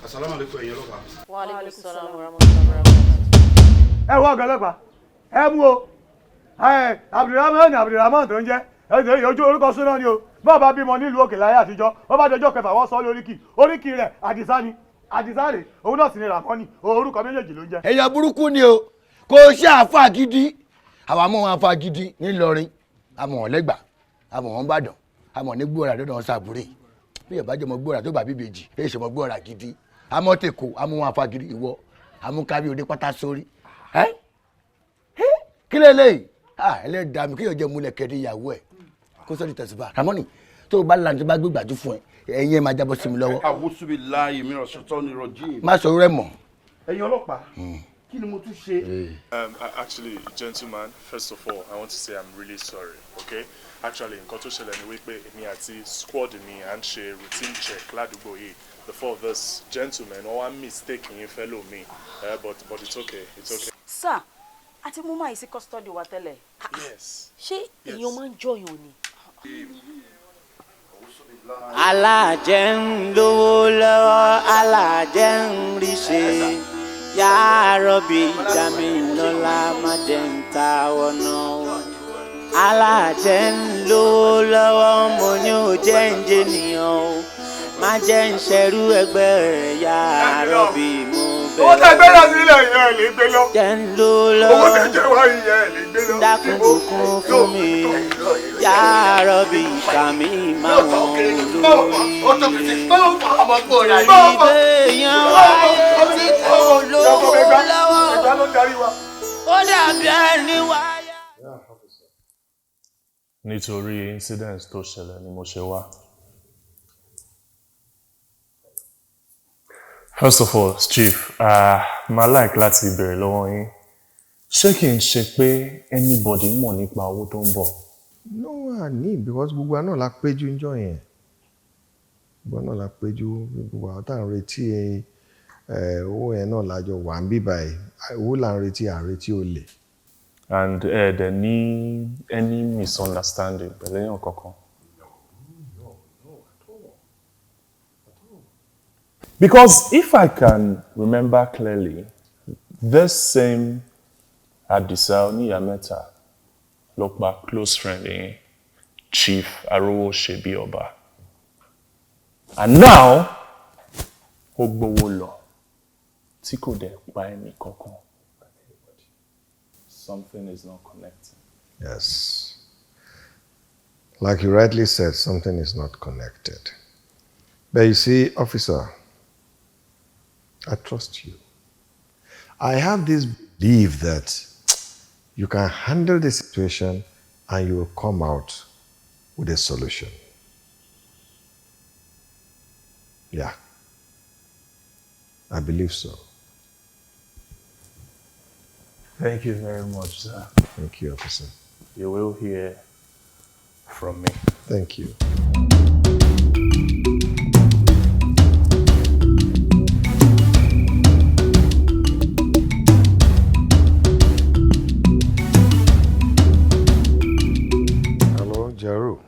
Asalaamu aleykum, ẹ̀yin ọlọ́pàá. Wa aleykum salaam wa rahmatullahi wa barakatuh. Ẹ wọ ọ̀gá ọlọ́pàá, ẹ mú o. Abdulrahman, Abdulrahman tó ń jẹ́ ẹ ojú orúkọ súná ni o. Bọ́ọ̀ bá bímọ nílùú òkè láyé àtijọ́, wọ́n bá dọjọ́ kẹfà, wọ́n sọ lóríkì. Oríkì rẹ̀ Àdìsá ni, Àdìsá rè, òun náà sì ni Ràmọ́nì, orúkọ méjèèjì ló ń jẹ́. Èèyàn burúkú ni o, kò ṣe àáfàá gidi. Àwa mọ̀ wọn afagídí n'Ílọrin, àmọ̀ wọn lẹ́gbà, àmọ̀ wọn bàdàn, àmọ̀ ní gbóra dọ́dọ̀ sàbúrè. Bí ìyàbá jọmọ gbóra tó bá bíbejì, èyí ṣọmọ gbóra gidi. Àmọ́ tèkó, àmọ́ wọn afagídí ìwọ, àmúkábí òde pátá sórí. Ẹ́ kí lélẹ́yìí? Ẹlẹ́dàá mi kéèyàn jẹ́ múlẹ̀ kẹ́dí ìyàwó ẹ̀ kó sọ́ọ́ di tẹ̀síbà. Ramoni, tó o bá lànà tó bá gbé gbàdú fún ẹ, ẹ̀yin ẹ̀ máa jábọ́ sí mi lọ́wọ́. Àwùsùbìláyì mi rọ̀ ni rọ̀jìn. Má sọ rẹ̀ mọ́. Ẹ̀yin ọlọ́pàá, kí ni mo tún ṣe? Actually, gentleman, first of all, I want to say I'm really sorry, okay? Actually, nǹkan tó ṣẹlẹ̀ ni wípé èmi àti squad mi à ń ṣe routine check ládùúgbò yìí. Before this gentleman, wọ́n wá mistake yín fellow mi, but it's okay, it's okay. Sir, àti mú máa sí custody wa tẹ́lẹ̀. Yes. Ṣé èèyàn máa ń jọyàn ni? Alájẹ ń lówó lọ́wọ́, alájẹ ń rí ṣe. Ya Rabbi, dá mi lọ́lá, má jẹ́ ń ta ọ̀nà. Alájẹ ń lówó lọ́wọ́, mo ní ò jẹ́ ń jẹ́ nìyẹn o. Má jẹ́ ń ṣerú ẹgbẹ́ rẹ̀, Ya Rabbi, mo bẹ̀. Owó tẹ gbé lọ sílẹ̀ yẹn ẹ̀ lè gbé lọ. Jẹ́ ń lówó lọ́wọ́. Owó tẹ jẹ́ wá yẹn ẹ̀ lè gbé lọ. Dákun bùkún fún mi. Ya Rabbi, kà mí máa wọ̀n lórí. Ìgbéyàn wáyé tí kò lówó lọ́wọ́. Ó dàbí ẹni wáyà. Nítorí incident tó ṣẹlẹ̀ ni mo ṣe wá. First of all, Chief, màá like láti béèrè lọ́wọ́ yín. Ṣé kì í ṣe pé anybody mọ̀ nípa owó tó ń bọ̀? No, I need because gbogbo wa náà la péjú ńjọ́ yẹn. Gbogbo wa náà la péjú, gbogbo àwọn tá à ń retí owó yẹn náà lájọ wà ń bí báyìí. Owó là ń retí, à ń retí olè. And ẹ dẹ̀ ní any misunderstanding pẹ̀lú èèyàn kankan? Because if I can remember clearly, this same Adisa Oníyàmẹ́ta ló pa close friend yín, Chief Arówóṣebíọba. And now, ó gbowó lọ tí kò dẹ̀ pa ẹnì kankan. Something is not connecting. Yes. Like you rightly said, something is not connected. But you see, officer, I trust you. I have this belief that you can handle the situation and you will come out with a solution. Yeah. I believe so. Thank you very much, sir. Thank you, officer. You will hear from me. Thank you. Hello, Jeru.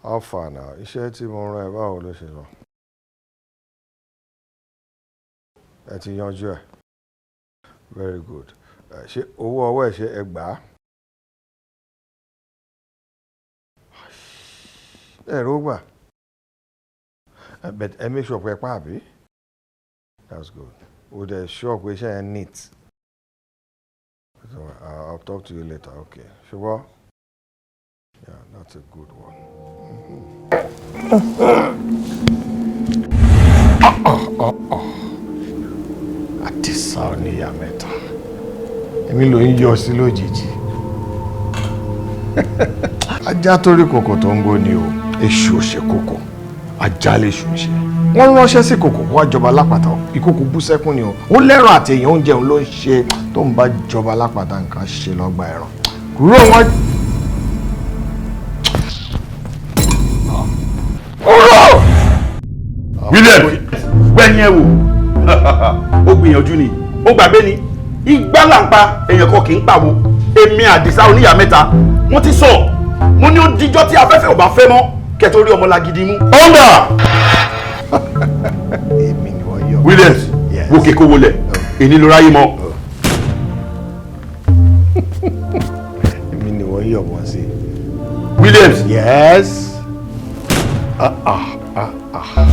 How far now? Iṣẹ́ tí mo rán ẹ, báwo ló ṣe lọ? Ẹ ti yanjú ẹ̀. Very good. Ṣé owó ọwọ́ ẹ̀ ṣe ẹ gbà á? Ẹ rò gbà. But ẹ make sure pé ẹ pa àbí? That's good. O dẹ̀ sure pé iṣẹ́ yẹn neat. So, I'll talk to you later, okay. Ṣùgbọ́n? Yeah, that's a good one. Àdìsá oníyà mẹ́ta. Èmi ló ń yọ sí lójijì. Ajá tó rí kòkò tó ń gbó ni o, èṣù ò ṣe kòkò, ajá lè ṣù ṣe. Wọ́n ránṣẹ́ sí kòkò kó wá jọba lápáta, ìkòkò bú sẹ́kún ni o. Ó lẹ́rọ àti èèyàn oúnjẹ òun ló ń ṣe tó ń bá jọba lápáta nǹkan ṣe lọ́gbà ẹ̀ràn. Kúrò wọ́n. Kúrò! William, gbẹ̀yìn ẹ̀ wò, ó gbìyànjú ni, ó gbàgbé ni, igbá là ń pa, èèyàn kan kì í pàwọ́. Èmi Àdìsá oníyà mẹ́ta, mo ti sọ, mo ní ó dijọ́ tí afẹ́fẹ́ ò bá fẹ́ mọ́, kẹ́ tó rí ọmọlagidi mú. Ọ̀ndà! Èmi ni wọ́n yọ. Williams, wo kéko wọlé, èyí ló ráyè mọ́. Èmi ni wọ́n yọ̀ wọ́n sí. Williams. Yes. Ah ah ah ah.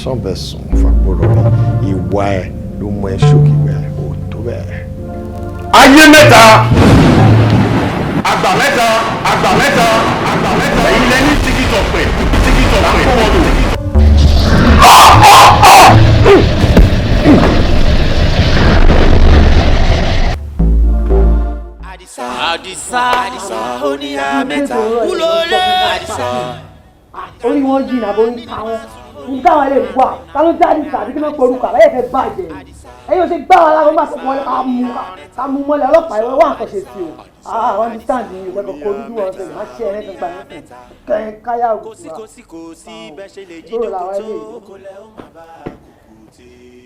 Sọ́bẹ̀sùn fàgbọ́rọ̀ mi, ìwà ẹ̀ ló mú ẹ ṣòkìgbẹ́ òótọ́. bẹ́ẹ̀. Ayé mẹ́ta, àgbà mẹ́ta, àgbà mẹ́ta, àgbà mẹ́ta, ẹ̀yin lẹ́ni tíkítọ̀ pẹ̀, tíkítọ̀ pẹ̀, kó. Àdìsá Àdìsá oníyà mẹ́ta kúlólé Àdìsá. Orí wọn jìnnà bó ń ta wọn ń dá wọn lè wà. Ta ló dá Àdìsá àbí kí ló ń porúkọ àbáyé fẹ́ bàjẹ́? Ẹ̀yin ò ṣe gbá wa láwọn máa sọ̀kò wọlé ká mú mọ́lẹ̀ ọlọ́pàá ìwé wà nǹkan ṣe sí o. Ah, I understand yìí ìwé kò dúdú wọn ṣe má ṣe ẹ̀rẹ́ gbà yín kẹ́hìn káyà òkú wa. Bó làwọn eléyìí.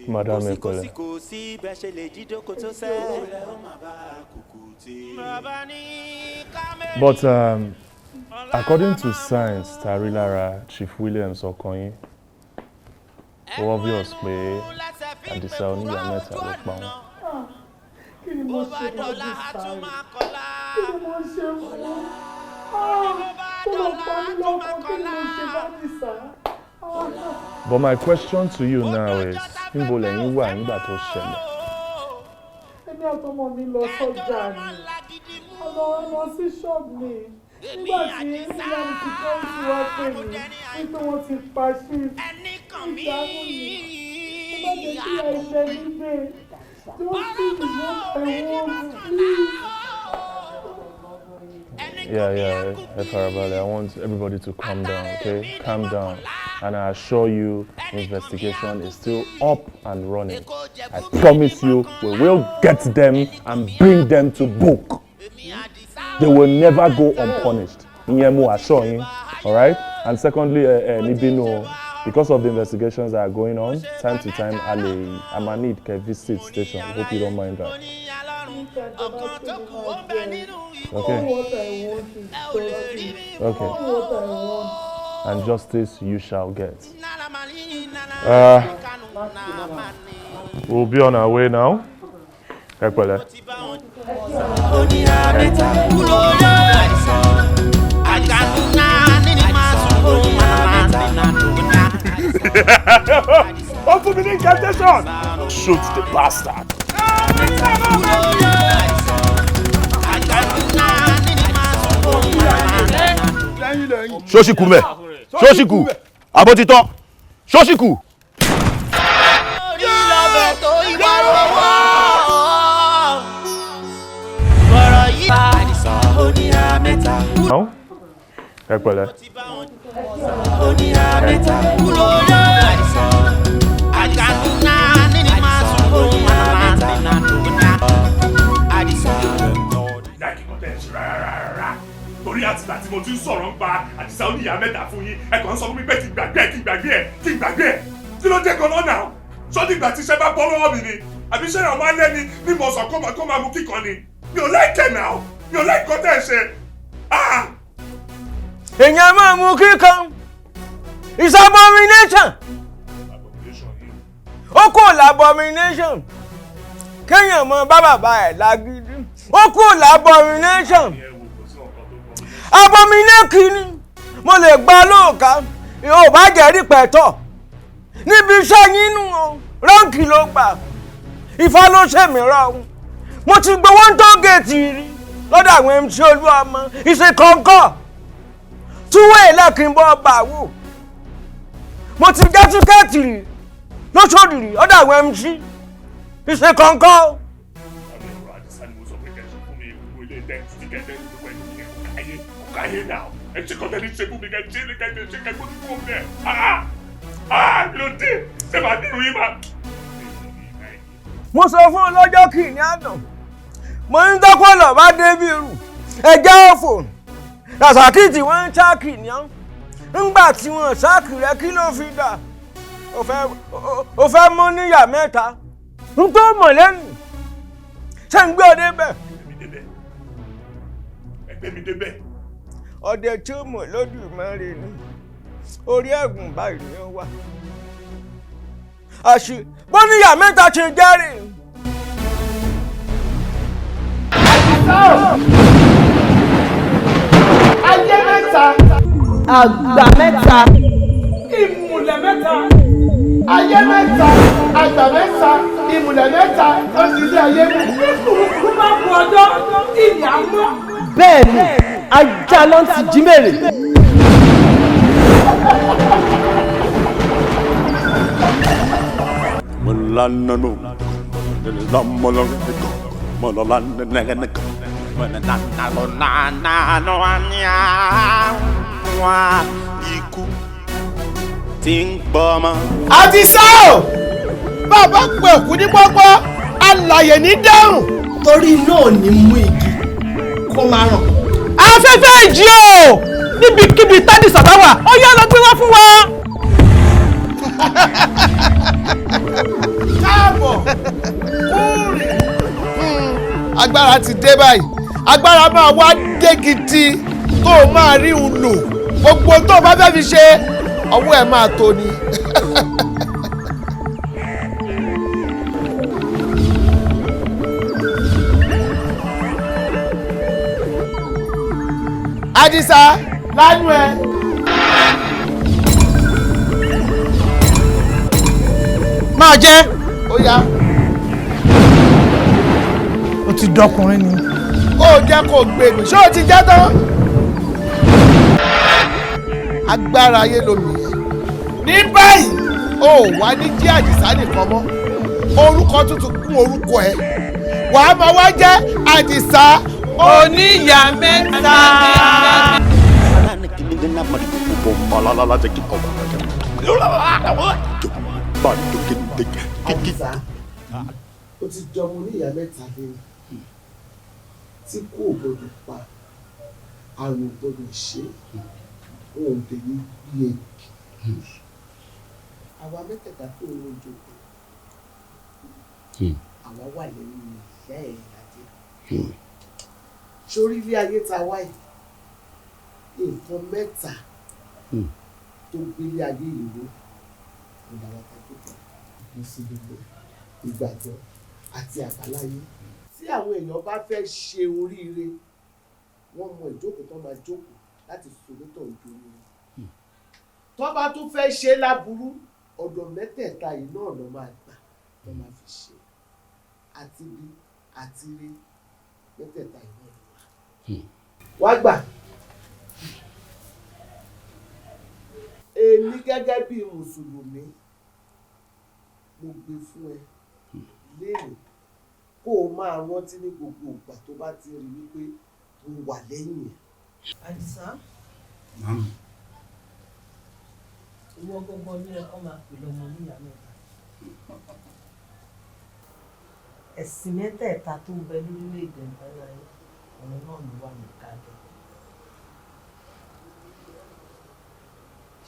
Madam, ẹ pẹ̀lẹ́. But according to science, tari lára Chief Williams Okoyin, ó obvious pé Àdìsá oníyà mẹ́ta ló pa wọ́n. Kí ni mo ṣe fún Àdìsá rẹ̀? Kí ni mo ṣe fún? Tó lọ pa mí lọ́kọ, kí ni mo ṣe fún Àdìsá? But my question to you now is, níbo lẹ̀yin wà nígbà tó ṣẹlẹ̀? Èmi àtọmọ mi lọ sọ́jà ni. A lọ sí ṣọ́ọ̀bù mi. Nígbà tí Mílíọ̀nù security wá pè mí wípé wọ́n ti pa chief. Ìṣàánú mi. Mo má jẹ́ kí àìsàn níbẹ̀. Justice is what I want, please. Yeah, ẹ farabalẹ̀. I want everybody to calm down, okay? Calm down. And I assure you, investigation is still up and running. I promise you, we will get them and bring them to book. They will never go unpunished. Ìyẹn mo assure yín, all right? And secondly, ẹ ní bínú o, because of the investigations that are going on, time to time, a lè, I might need kẹ́ visit station. Hope you don't mind that. Okay. All what I want is justice. Okay. All what I want. And justice you shall get. We'll be on our way now. Ẹ pẹ̀lẹ́. Oníyà mẹ́ta kúlólé Àdìsá. Àdìsá nínú máa sùn oníyà mẹ́ta. Ó fún mi ní incantation. Shoot the bastard. Ṣóṣìkù mẹ́, ṣóṣìkù, àbótítọ́, ṣóṣìkù. Orí lọ́bẹ̀ tó ìwà lọ́wọ́. Ọ̀rọ̀ yìí bá Àdìsá oníyà mẹ́ta. Now, ẹ pẹ̀lẹ́. Oníyà mẹ́ta kúlólé Àdìsá. Àdìsá nínú máa sùn oníyà mẹ́ta. Àdìsá. Láìkí kan tẹ̀ ṣe rárá. Torí àtìgbà tí mo ti ń sọ̀rọ̀ ń pa Àdìsá oníyà mẹ́ta fún yín, ẹ kàn ń sọ fún mi pé kí n gbàgbé ẹ̀, kí n gbàgbé ẹ̀, kí n gbàgbé ẹ̀. Kí ló dé gan-an náà? Sọ́dí ìgbà tí iṣẹ́ bá bọ́ lọ́wọ́ mi ni? Àbí iṣẹ́ ìrànwọ́ alẹ́ ni ní mo sọ kó máa mú kíkan ni? Mi ò láìkẹ́ náà, mi ò láìkọ́ tẹ̀ ṣe. Èèyàn máa mú kíkan. It's abomination. Ó kò l'abomination. Kéèyàn mọ bá bàbá ẹ̀ lágídí. Ó kò l'abomination. Abomination ni mo lè gba lóòka. Ò bá jẹ́rìí pẹ̀tọ́. Níbi iṣẹ́ yín nù o, ránkì ló gbà. Ifá ló ṣèmíràn o. Mo ti gbowó ń tó géètì rí lọ́dọ̀ àwọn MC Olúọmọ. Ìṣe kọ̀ọ̀kan. Túwé lẹ́kìnbọ̀ bà wò. Mo ti já tíkẹ́ẹ̀tì rí lóṣòdì rí ọ̀dọ̀ àwọn MC. Ìṣe kọ̀ọ̀kan. Àmì ọ̀rọ̀ Àdìsá ni mo sọ pé kẹ́ ṣe fún mi gbogbo ilé tẹ́ tíkẹ́ẹ̀tì gbogbo ẹ̀ káyé káyé náà. Ẹ ṣe kọ́ tẹ́lẹ̀ ṣe fún mi kẹ́ ṣe kẹ́ ṣe kẹ́ gbójú fún mi ẹ̀. Kí ló dé? Ṣé màá dìrú yín máa? Mo sọ fún un lọ́jọ́ kìíní àná. Mo ń dọ́pọ̀lọ̀ bá débi rù. Ẹ̀jẹ̀ òfò. Rasaki tí wọ́n ń ṣáàkì ní ọ́n. Ńgbà tí wọ́n ṣáàkì rẹ kí ló fi dà? Ó fẹ́ mú níyà mẹ́ta. N tó mọ̀ lẹ́nu. Ṣé ń gbé ọdẹ bẹ̀? Ẹgbẹ́ mi débẹ̀. Ọdẹ tí ó mọ̀ lódùmarè ni. Orí ẹ̀gùn báyìí ni ó wà. Àṣì bóníyà mẹ́ta ṣe jẹ́rìí. Ayé mẹ́ta. Àgbà mẹ́ta. Ìmùlẹ̀ mẹ́ta. Ayé mẹ́ta, àgbà mẹ́ta, ìmùlẹ̀ mẹ́ta, ó ti ilé ayé mú. Ní kùrukùru bá bu ọjọ́, ilẹ̀ á mọ́. Bẹ́ẹ̀ni, ajá ló ń ti jí mèrè. Ikú tí ń gbọmọ. Àdìsá o, bàbá pé òkú ní pọ́pọ́, alàyè ní dáhùn. Torí náà ní mú igi kó má ràn. Afẹ́fẹ́ ìjì o, níbikíbi tádìsá bá wà, ó yá lọ gbé wá fún wa. Káàbọ̀ kúrì. Agbára ti dé báyìí, agbára máa wá dé gidi tó o máa rí un lò, gbogbo tó o bá fẹ́ fi ṣe ọwọ́ ẹ̀ máa tó ni. Àdìsá lánú ẹ. Máa jẹ́. Ó yá. O ti dọkùnrin ni. Kó o jẹ́ kó o gbé mi, ṣé o ti jẹ́ tán? Agbára ayé lomi yẹn. Ní báyìí, o ò wá ní jẹ́ Àdìsá nìkan mọ́. Orúkọ tuntun kún orúkọ ẹ. Wàá máa wá jẹ́ Àdìsá oníyàá mẹ́ta. Àdìsá, ó ti jọmọ oníyàá mẹ́ta lẹ́yìn tí kò gbọdọ̀ pa, àrùn gbọdọ̀ ṣe, òun dẹ̀ ní bí ẹ. Àwa mẹ́tẹ̀ẹ̀ta tó ń rojo, àwa wà lẹ́yìn ìyá ẹ̀ ládé. Sórí ilé ayé ta wáyé, nǹkan mẹ́ta tó gbélé ayé yìí ró ìlànà tàbíkọ, mùsùlùmí, ìgbàgbọ́ àti àbáláyé. Tí àwọn èèyàn bá fẹ́ ṣe oríire, wọ́n mọ ìjókòó tó máa jókòó láti sòrótọ̀ ojú oríire. Tó bá tún fẹ́ ṣe láburú, ọ̀dọ̀ mẹ́tẹ̀ẹ̀ta yìí náà ló máa gbà tó máa fi ṣe. Àti bí àti rí mẹ́tẹ̀ẹ̀ta yìí náà ló wà. Wá gbà. Èmi gẹ́gẹ́ bí mùsùlùmí, mo gbé fún ẹ léèrè kó o máa rántí ní gbogbo ìgbà tó bá ti rí wípé mo wà lẹ́yìn ẹ̀. Àdìsá, ìwọ gbọ́ngàn ní ẹ̀kọ́ máa pè lọ́mọ níyàá mẹ́ta. Ẹ̀sìn mẹ́tẹ̀ẹ̀ta tó ń bẹ lórílẹ̀‐èdè ìbáraẹni òun náà ló wà ní kálẹ̀.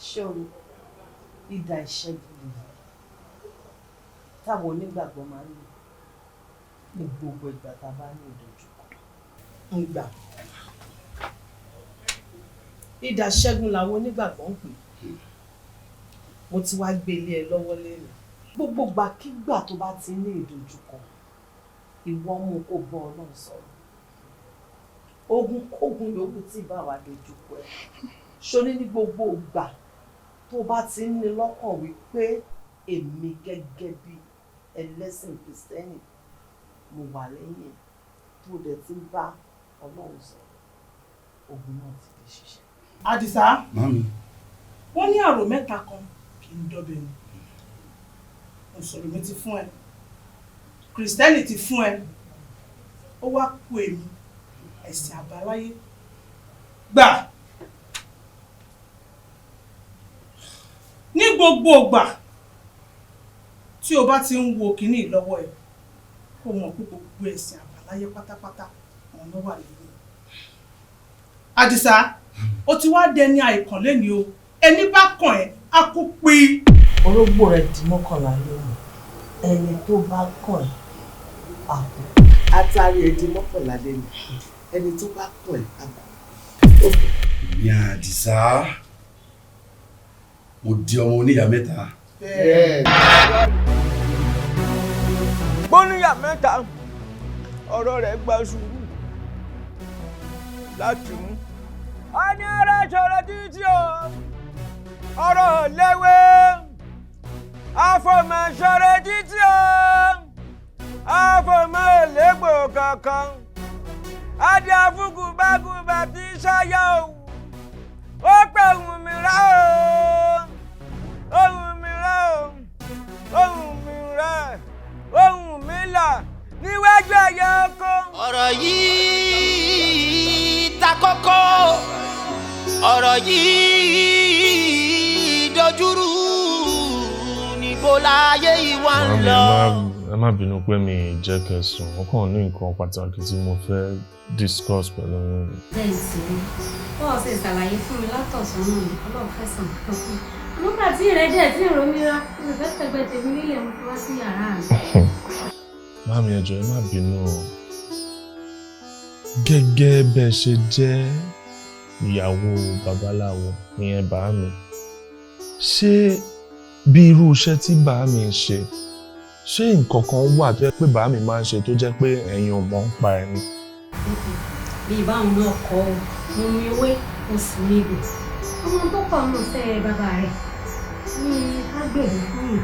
Ṣé o idà ìṣẹ́gun lèyí táwọn onígbàgbọ́ máa ń lò ní gbogbo ìgbà tá a bá ní ìdojúkọ? Ń gbà. Idà ìṣẹ́gun làwọn onígbàgbọ́ ń pè. Mo ti wá gbé ilé ẹ lọ́wọ́ lẹ́nu. Gbogbo ìgbàkígbà tó bá ti ní ìdojúkọ, ìwọ mú kó bọ́ Ọlọ́run sọ̀rọ̀. Ogun kógun yòówù tí bá wà dojúkọ ẹ. Ṣoní ní gbogbo ìgbà tó bá ti ń ní lọ́kàn wípé èmi gẹ́gẹ́ bí ẹlẹ́sìn Kìrìsìtẹ́nì mo wà lẹ́yìn ẹ̀, tó dẹ̀ ti ń bá Ọlọ́run sọ̀rọ̀, ogun náà ti di ṣíṣe. Àdìsá, Màámi. wọ́n ní àrò mẹ́ta kan kì í dọ́bẹ̀ ni. Mùsùlùmí ti fún ẹ, Kìrìsìtẹ́nì ti fún ẹ, ó wá kú èmi, ẹ̀sìn àbáláyé. Gbà! Ní gbogbo ìgbà tí o bá ti ń wo kinní lọ́wọ́ ẹ, kó mọ̀ pé gbogbo ẹ̀sìn àbáláyé pátápátá òun ló wà lẹ́yìn. Àdìsá, o ti wá dẹni àìkàn lénìí o, ẹni bá kàn ẹ́ á kú pi. Orógbó rẹ̀ di 11 lónìí, ẹni tó bá kàn ẹ́ á kú. Atari ẹ̀ di 11 lẹ́nu, ẹni tó bá kàn ẹ́ á kú. Ìyá Àdìsá, mo di ọmọ oníyàá mẹ́ta. Bóníyà mẹ́ta, ọ̀rọ̀ rẹ̀ gba sùúrù láti mú. A ní ara ṣọ̀rọ̀ títí o, ọ̀rọ̀ léwé, a Àfòmọ̀ṣọ́rẹ́ títí o, àfòmọ̀ èlégbò kankan. Adé afúgùbágùbà tí ṣáyà òwú. Ó pè ohùn mi rá o, ohùn mi rá o, ohùn mi rá, ohùn mi là níwájú ẹ̀yẹ oko. Ọ̀rọ̀ yìí ta kókó, ọ̀rọ̀ yìí dojúrú, níbo láyé ìwà ń Màámi, lọ. ẹ má bínú pé mi ì jẹ́ kẹ́ sùn. Ó kàn ní nǹkan pàtàkì tí mo fẹ́ discuss pẹ̀lú yín. Bẹ́ẹ̀ sì ni bọ́ọ̀ ṣe ṣàlàyé fún mi látọ̀sán náà ni Ọlọ́run fẹ̀sán kan fún mi. Nígbà tí ìrẹ́jẹ̀ tí ìròmíra mo fẹ́ fẹ́gbẹ́ tèmi nílẹ̀, mo fi wá sí yàrá mi. Màámi, ẹ jọ̀ọ́, ẹ má bínú o. Gẹ́gẹ́ bẹ́ ṣe jẹ́ ìyàwó babaláwo, ìyẹn bàámi. Ṣé bí irú iṣẹ́ tí bàámi ń ṣe, ṣé nǹkan kan wà tó jẹ́ pé bàámi máa ń ṣe tó jẹ́ pé ẹ̀yin ò mọ̀ ń pa ẹ̀ ni? Bí ìbáwọn náà kọ́ ọ, mo mi ewé, mo sì mi egbò. Ọmọ tó pọ̀ nù fẹ́ bàbá rẹ̀ ní agbèrè fún yìí.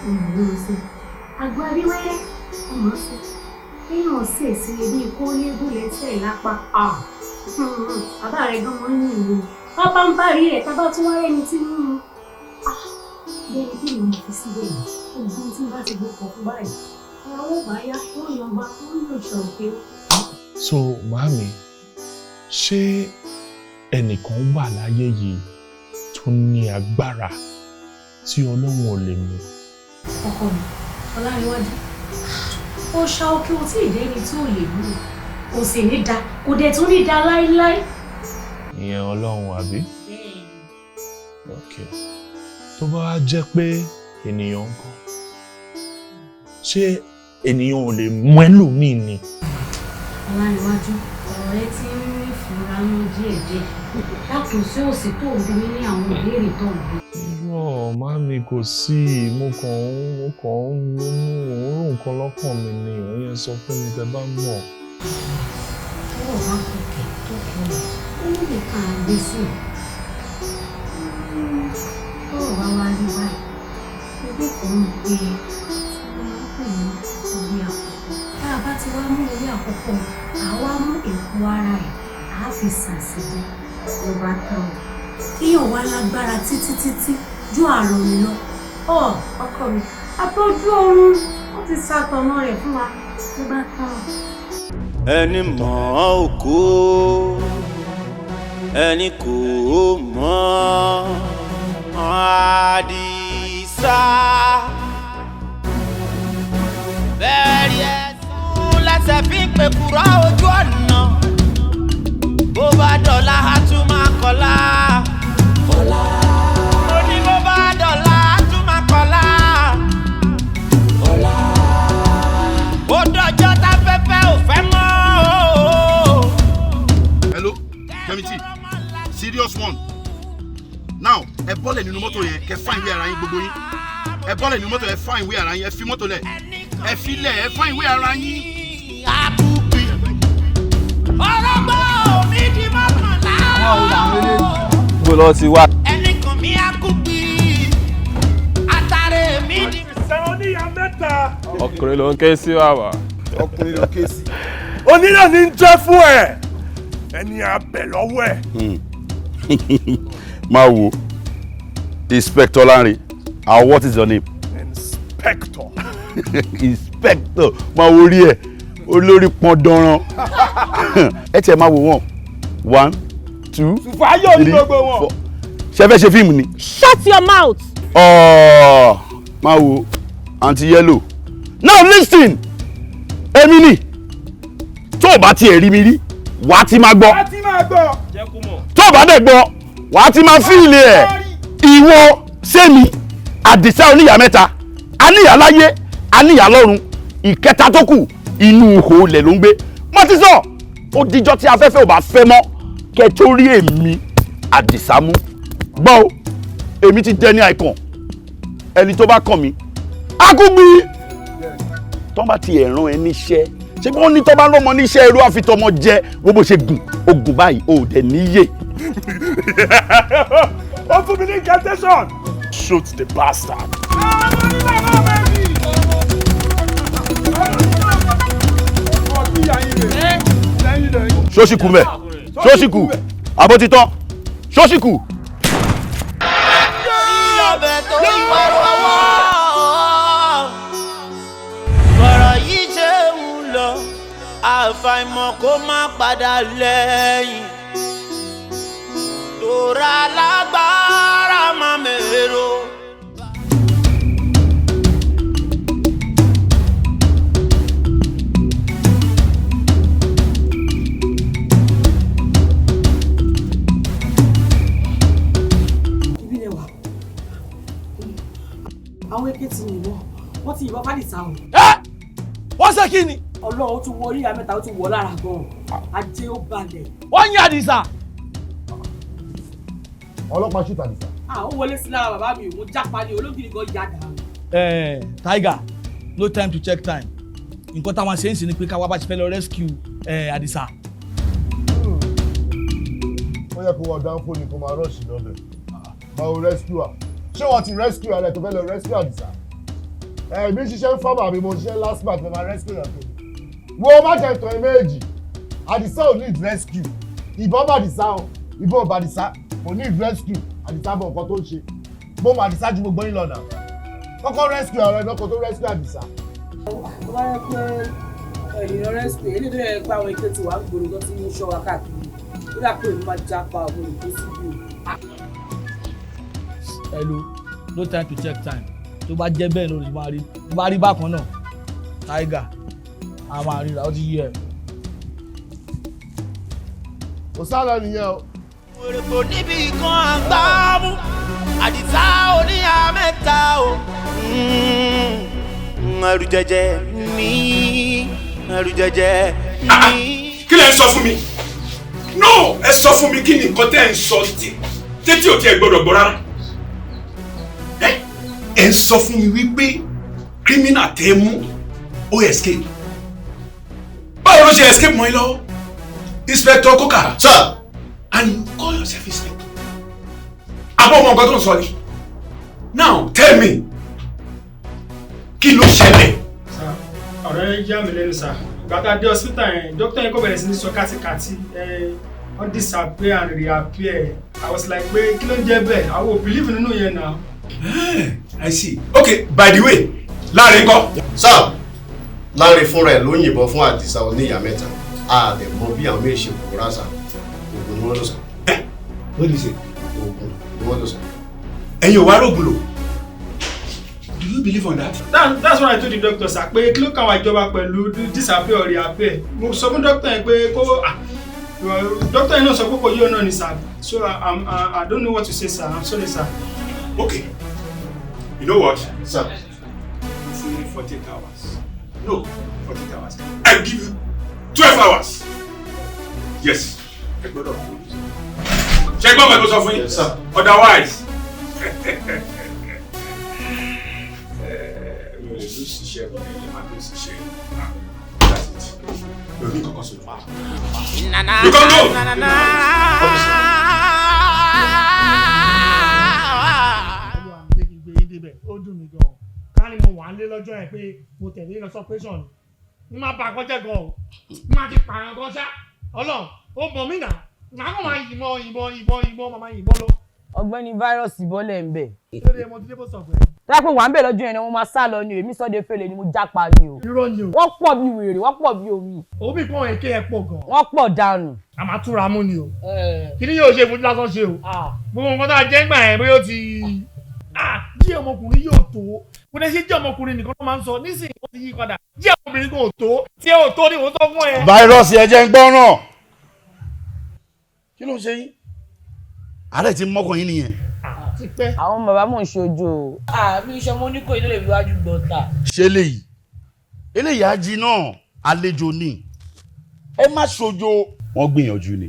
Ọmọ náà sí. Àgbo abíwẹ́rẹ́ ọmọ sí. Kéèyàn sì èsì bíi kó léegun lẹ́sẹ̀ lápá. Bàbá rẹ̀ gan máa ń yìn mí. Pápá ń bá rí rẹ̀ tábà tún wá rẹ́ni tí ń mú un. Bẹ́ẹ̀ni tí mo fi síbẹ̀ yìí, ogun tí n bá ti gbé pọ̀ fún báyìí. Ara wọn bá yá, wọ́n yan ọba, wọ́n yàn ṣọ̀kẹ́. So, màámi, ṣé ẹnìkan wà láyé yìí tó ní agbára tí Ọlọ́run ò lè mú? Ọkọ mi, Ọlárẹ̀wájú, ó ṣá òkè ó tí ì dẹ́ni tí ò lè mú un. Kò sì ní da, kò dẹ̀ tún ní da láéláé. Ìyẹn Ọlọ́run àbí? Ok. Tó bá wá jẹ́ pé ènìyàn ń kọ́, ṣé ènìyàn ò lè mú ẹlòmíì ni? Ọlárẹ̀wájú, ọ̀rọ̀ rẹ ti ń rí ìfura mú díẹ̀díẹ̀. Dákun, sí òsì tó ń bi mí ní àwọn ìbéèrè tó ń bi. Irọ́, màámi, kò sí, mo kàn ń ronú òórùn nǹkan lọ́kàn mi ni. Ẹ̀yin sọ fún mi tẹ́ bá mọ̀. Tọ́rọ̀ bá kọ̀kẹ́ tó kọlẹ̀, ó níbi kan à ń gbé sí. Tọ́rọ̀ bá wá rí báyìí, ewé kan ń gbé tí wọ́n máa ń pè ní ewé àkọ́kọ́. Tá a bá ti wá mú ewé àkọ́kọ́, à wá mú èpo ara ẹ̀, à á fi ṣàṣìjẹ, ló bá tán o. Kíyàn wá lágbára títí títí ju àrùn mi lọ. Ọ ọkọ mi, àtọ́jú oorun, wọ́n ti ṣàtọ̀nà rẹ̀ fún wa, ló bá tán o. Ẹni mọ̀ ọ́ ò kó, ẹni kò mọ̀ Àdìsá. Bẹ́ẹ̀rì ẹ̀sùn lẹ́sẹ̀ fi ń pè kúrọ́ ojú ọ̀nà. Bó bá dọ̀la, á tún máa kọ́lá. Mo ní bó bá dọ̀la, á tún máa kọ́lá. Ó dọjọ́ táfẹ́fẹ́ ò fẹ́ mọ́ o. Hello, Kemity, serious one. Now, ẹ bọ́lẹ̀ nínú mọ́tò yẹn, kẹ́ find way ara yín, gbogbo yín. Ẹ bọ́lẹ̀ nínú mọ́tò, ẹ find way ara yín, ẹ fi mọ́tò lẹ̀. Ẹ fi lẹ̀, ẹ find way ara yín. Ọlọ́gbọ́n mi di 11. Bó lọ ti wá. Ẹnìkan mi á kú bí àtàrẹ mi di. Sẹ́wọ̀n níyà mẹ́ta. Ọkùnrin ló ń ké sí wàwà. Ọkùnrin ló ké sí. Onílà ní ń jẹ́ fún ẹ. Ẹni abẹ lọ́wọ́ ẹ̀. Máa wo Inspector Lanre, and what is your name? Inspector. Inspector, máa wo orí ẹ, olórí pọn danran. Ẹ tiẹ̀ máa wo wọn, one, two, Fàyọ̀ ní three, gbogbo wọn. four. Ṣé ẹ fẹ́ ṣe fíìmù ni? Shut your mouth. Ọ̀ọ́, máa wo Aunty Yellow. Now listen, èmi ni tó o bá tiẹ̀ rí mi rí, wàá ti máa gbọ́. A ti máa gbọ́. Tó o bá dẹ̀ gbọ́, wàá ti máa feel ẹ̀. Ìwọ sẹ́mi Àdìsá oníyà mẹ́ta, aníyà láyé, aníyà lọ́run, ìkẹta tó kù inú ihò ilẹ̀ ló ń gbé. Mo ti sọ, ó dijọ́ tí afẹ́fẹ́ ò bá fẹ́ mọ́ kẹ́ tó rí èmi Àdìsá mú. Gbọ́ o, èmi ti dẹni àìkàn. Ẹni tó bá kàn mí akúgbi tó bá ti ẹ̀ràn ẹ níṣẹ́, ṣé bí wọ́n ní tó bá lọ́mọ níṣẹ́, irú àfitọ́mọ jẹ. Wo bó ṣe gùn ogun báyìí, o ò dẹ̀ níyè. Ó fún mi ní incantation. Shoot the bastard. Ṣóṣìkù mẹ́, ṣóṣìkù, àbótítọ́, ṣóṣìkù. Bọ̀rọ̀ yìí ṣe ń lọ, àfàìmọ̀ kó má padà lẹ́yìn. Tòrá lágbára máa mèrò. Ibi lẹ wà. Àwọn èké ti yìnbọn, wọ́n ti yìnbọn fàdìsá o. Wọ́n ṣe kí ni. Ọlọ́run, ó tún wọ orí ìyá mẹ́ta, ó tún wọ lára gan-an. Ajé ó balẹ̀. Wọ́n yin Àdìsá. Ọlọ́pàá shoot Àdìsá. Ah, ó wọlé sí lára bàbá mi, òun jápa ni ológìrì gan ya dànù. Tiger, no time to check time. Nǹkan táwọn ṣe ń sìn ni pé káwá bá ti fẹ́ lọ rescue Àdìsá. Ó yẹ kó wọ dánfó ni kó máa rush lọ́bẹ̀. Máa wo rescue her. Ṣé wọ́n ti rescue rẹ̀ tó fẹ́ lọ rescue Àdìsá? Ẹ̀mí ṣiṣẹ́ ń fábà mi, mo ṣiṣẹ́ last month, mo máa rescue rẹ̀ tó. Wo má jẹ́ ìtàn ẹ̀ méjì. Àdìsá ò need rescue. Ìbọn bá Àdìsá o, ìbọn bá Àdìsá kò need rescue. Àdìsá mọ nǹkan tó ń ṣe. Mo mọ Àdìsá ju gbogbo yín lọ náà. Kọ́kọ́ rescue ọ̀rẹ́ náà kó tó rescue Àdìsá. Tó bá yẹ pé ènìyàn rescue, eléyìí tó yẹ pé àwọn èké ti wà ń gbòòrò tó ti ń ṣọ́ wa káàkiri. Ó dà pé èmi máa jápa òun lè kó síbi o. Hello, no time to check time. Tó bá jẹ́ bẹ́ẹ̀ lórí máa rí, tó bá rí bákan náà, Tiger, a máa ríra, ó ti yé ẹ. Kò sálọ nìyẹn o. Kò níbi kan àgbámú, Àdìsá oníyà mẹ́ta o. Ẹrù jẹjẹ ní, ẹrù jẹjẹ ní. Kí lẹ ń sọ fún mi? No, ẹ sọ fún mi, kí ni nǹkan tẹ́ ẹ ń sọ tí tẹ́tí ò tiẹ̀ gbọ́dọ̀ gbọ́ rárá? Ẹ ń sọ fún mi wípé criminal tẹ́ ẹ mú ó escape. Báwo ló ṣe escape mọ́ yín lọ́wọ́? Inspector Coker. Sir. And you call yourself inspector. Àbọ̀ ọmọ nǹkan tó ń sọ ni. Now tell me, kí ló ṣẹlẹ̀? Sir, ọ̀rọ̀ yẹn yà mí lẹ́nu sir. Ìgbà tá a dé hospital yẹn, dókítà yẹn kò bẹ̀rẹ̀ sí ní sọ kátikàti. Wọ́n disappear and reappear. I was like pé kí ló ń jẹ́ bẹ́ẹ̀? Àwọn ò believe nínú yẹn náà. I see. Okay, by the way, Láre ńkọ́? Sir, Láre fúnra ẹ̀ ló yìnbọn fún Àdìsá oníyàá mẹ́ta. A lè mọ bí àwọn méjì ṣe pòórá sà. Oògùn ni wọ́n lò sà. What do you say? Oògùn ni wọ́n lò sà. Ẹ̀yin ò wá rògùn lò. Do you believe on that? That's what I told the doctor sir, pé kí ló kàn wá ìjọba pẹ̀lú disappear or reappear. Mo sọ fún doctor yẹn pé kó doctor yẹn náà sọ pé kò yóò náà ni sir. So I don't know what to say sir. I'm sorry sir. Okay. You know what? Sir. It's only 48 hours. No, 48 hours. I give you 12 hours. Yes. Ẹ gbọ́dọ̀ fún mi. Ṣé gbọ́dọ̀ tó sọ fún yín? Yes, sir. Otherwise. Mi ò lè lù síṣẹ́, mi ò lè má lù síṣẹ́. That's it. Mi ò ní kankan sọ̀rọ̀. You can go. Ó dùn mí gan-an. Ká ní mo wà á lé lọ́jọ́ yẹn pé mo tẹ̀lé lọ sí operation ni mo máa bà kọjá gan o, mo máa ti pààyàn gan ṣá. Ọlọ́run ó mọ̀ mí nà, màá kàn máa yìnbọn yìnbọn yìnbọn yìnbọn, máa yìnbọn lọ. Ọ̀gbẹ́ni fáírọ́ọ̀sì bọ́lẹ̀ ń bẹ̀. Lórí ẹmọ tí débò sọ̀fẹ̀. Tẹ́lẹ̀ pé wà ń bẹ̀ lọ́jọ́ yẹn ni wọ́n máa sá lọ ni o, èmi sọ́dẹ̀ fèlè ni mo jápa ni o. Irọ́ ni o. Wọ́n pọ̀ bí wèrè, wọ́n pọ̀ bí omi. Òbí kan èké ẹ pọ̀ gan. Wọ́n pọ̀ dànù. A máa túra mú ni o. Kí ni yóò ṣe ìfojú lásán ṣe o? Gbogbo nǹkan tá a jẹ́ ńgbà yẹn bóyá ó ti. Jí ọmọkùnrin yóò tó. Kò ní ṣe jí ọmọkùnrin nìkan ló máa ń sọ, nísìnyí wọ́n ti yí padà. Jí ọmọbìnrin kò tó, tí ò tó ni mò ń sọ fún ẹ. Fáírọ́ọ̀sì ẹ jẹ́ ń gbọ́ràn. Kí ló ń ṣe yín? Àárẹ̀ ti mọ́kàn yín nìyẹn. Àwọn bàbá mò ń ṣojú o. Àmì iṣẹ́ mo ní kò ilé ìwé wájú gbọ̀ntà. Ṣé eléyìí? Eléyìí á jí náà, àlejò ni. Ẹ má ṣojo. Wọ́n gbìyànjú ni.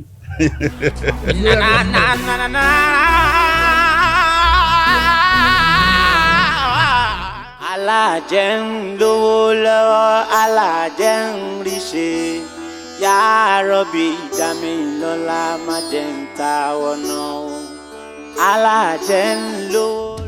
Alájẹ ń lówó lọ́wọ́, alájẹ ń rí ṣe. Ya Rabbi, dá mi lọ́lá, má jẹ́ ń ta ọ̀nà o. Alájẹ ń lówó.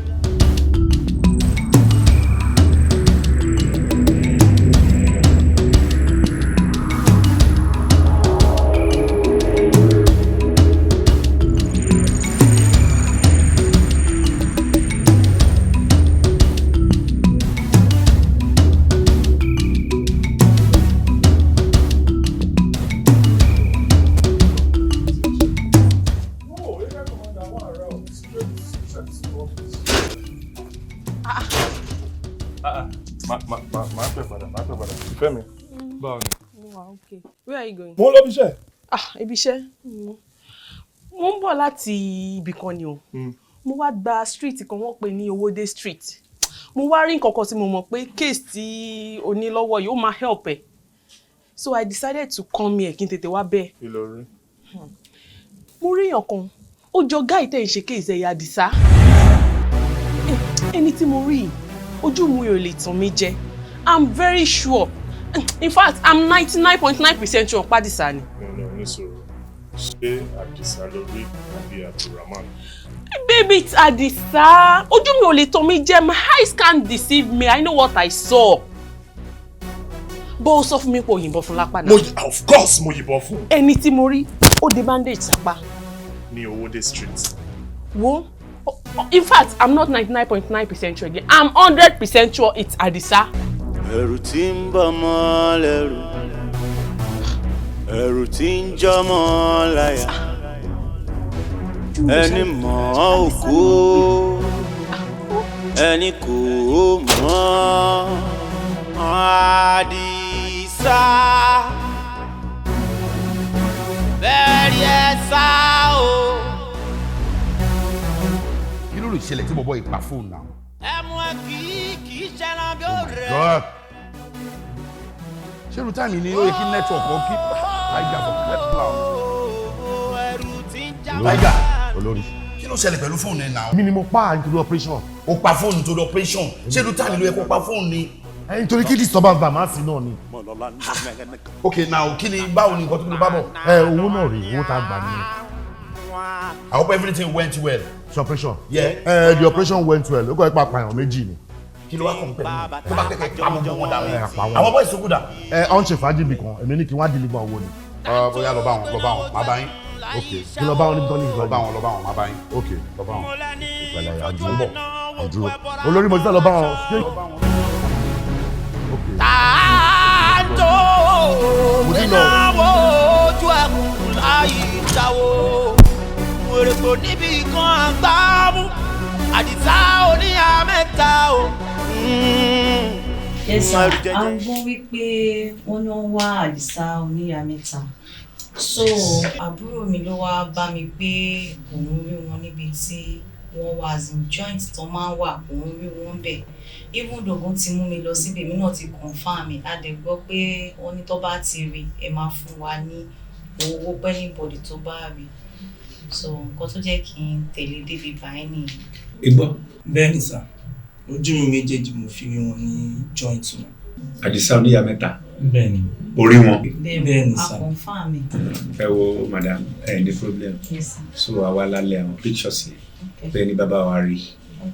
Máa pẹ́ padà, máa pẹ́ padà. Ìfẹ́ mi, báwo ni? Mo wà okay. Where are you going? Mo ń lọ ibi iṣẹ́. Ah, ibi iṣẹ́. Mo ń bọ̀ láti ibì kan ni o. Mo wá gba street kan wọ́n pè ní Owódé street. Mo wá rí nǹkan kan tí mo mọ̀ pé case tí o ní lọ́wọ́ yìí ó máa help ẹ. So I decided to come here kí n tètè wá bẹ́ẹ̀. Kí ló rí? Mo rí èèyàn kan, ó jọ guy tẹ̀ ń ṣe case ẹ̀yà Àdìsá. Ẹni tí mo rí yìí, ojú mi ò lè tàn mí jẹ. I'm very sure. In fact, I'm 99.9% sure pé Àdìsá ni. No, ní sùúrù. Ṣé Àdìsá ló rí àbí Abdulrahman? Baby, it's Àdìsá. Ojú mi ò lè tàn mí jẹ. My eyes can't deceive me. I know what I saw. Bó o sọ fún mi pé o yìnbọn fún lápá náà. Of course mo yìnbọn fún. Ẹni tí mo rí, ó de bandage sápá. Ní Owódé street. Wo, in fact, I'm not 99.9% sure again. I'm 100% sure it's Àdìsá. Ẹ̀rù tí ń bọ̀ mọ́ lẹ́rù, ẹ̀rù tí ń jọmọ́ láyà, ẹni mọ̀ ọ́ kú, ẹni kò mọ̀. Àdìsá bẹ́ẹ̀ rí ẹ sá o. Kí ló lè ṣẹlẹ̀ tí bọ̀bọ̀ yìí pa fóònù náà? Ẹmu ẹ kì í ṣẹran bí ó rẹ. God. Ṣé irú táìmì ni ó yẹ kí network ọ kí Tiger for clear cloud? Tiger. Olórí. Kí ló ṣẹlẹ̀ pẹ̀lú fóònù ẹ̀ náà? Mi ni mo pa nítorí operation. O pa fóònù nítorí operation. Ṣé irú táìmì ló yẹ kó pa fóònù ni? Ẹ nítorí kí disturbance bá máa sí náà ni. Ok now kí ni báwo ni nǹkan tó ń bá bọ̀? Ẹ owó náà rèé, owó tá a gbà nìyẹn. I hope everything went well. The operation. Yeah. The operation went well. Ó kọ́ ẹ pa àpàyàn méjì ni. Kí ló wá kàn pẹ̀lú? Tó bá kẹ̀kẹ́ pa gbogbo wọn dànù. Ẹ pa wọn. Àwọn boys tó kù dà. Ẹ ọ̀n ṣe fàájì bì kan, èmi ní kí wọ́n á deliver owó ni. Bóyá lọ bá wọn, lọ bá wọn, má bá yín. Ok, kí lọ bá wọn níbi tó ní ìgbà. Lọ bá wọn, lọ bá wọn, má bá yín. Ok, lọ bá wọn. Ìpẹ̀lẹ̀ àdúró. Àdúró. Olórí mo ti fẹ́ lọ bá wọn. Tàǹtò Mo ti lọ. ìnáwó ojú ẹkùn láyé ìjáwó. Wèrèpò níbi kan àgbámú. Àdìsá oníyà mẹ́ta o. Yes sir, a gbọ́ wípé wọ́n ní wọ́n wá Àdìsá oníyà mẹ́ta. So àbúrò mi ló wá bá mi pé òun rí wọn níbi tí wọ́n wà, as in joint tó máa ń wà, òun rí wọn bẹ̀. Even though òun ti mú mi lọ síbi, èmi náà ti confirm ẹ̀. A dẹ̀ gbọ́ pé wọ́n ní tó bá ti rí, ẹ máa fún wa ní owó pẹ́ anybody tó bá rí. So nǹkan tó jẹ́ kí n tẹ̀lé débi báyìí nìyẹn. Igbó. Bẹ́ẹ̀ ni sà, ojú mi méjèèjì mo fi rí wọn ní joint wọn. Àdìsá oníyà mẹ́ta. Bẹ́ẹ̀ ni. Orí wọn. Bẹ́ẹ̀ ni A sà. confirm ẹ̀. Ẹ wo madam, ẹ ní problem. Yes sir. So àwa lálẹ́ àwọn pictures yẹn. Okay. Bẹ́ẹ̀ ni bàbá wa rí.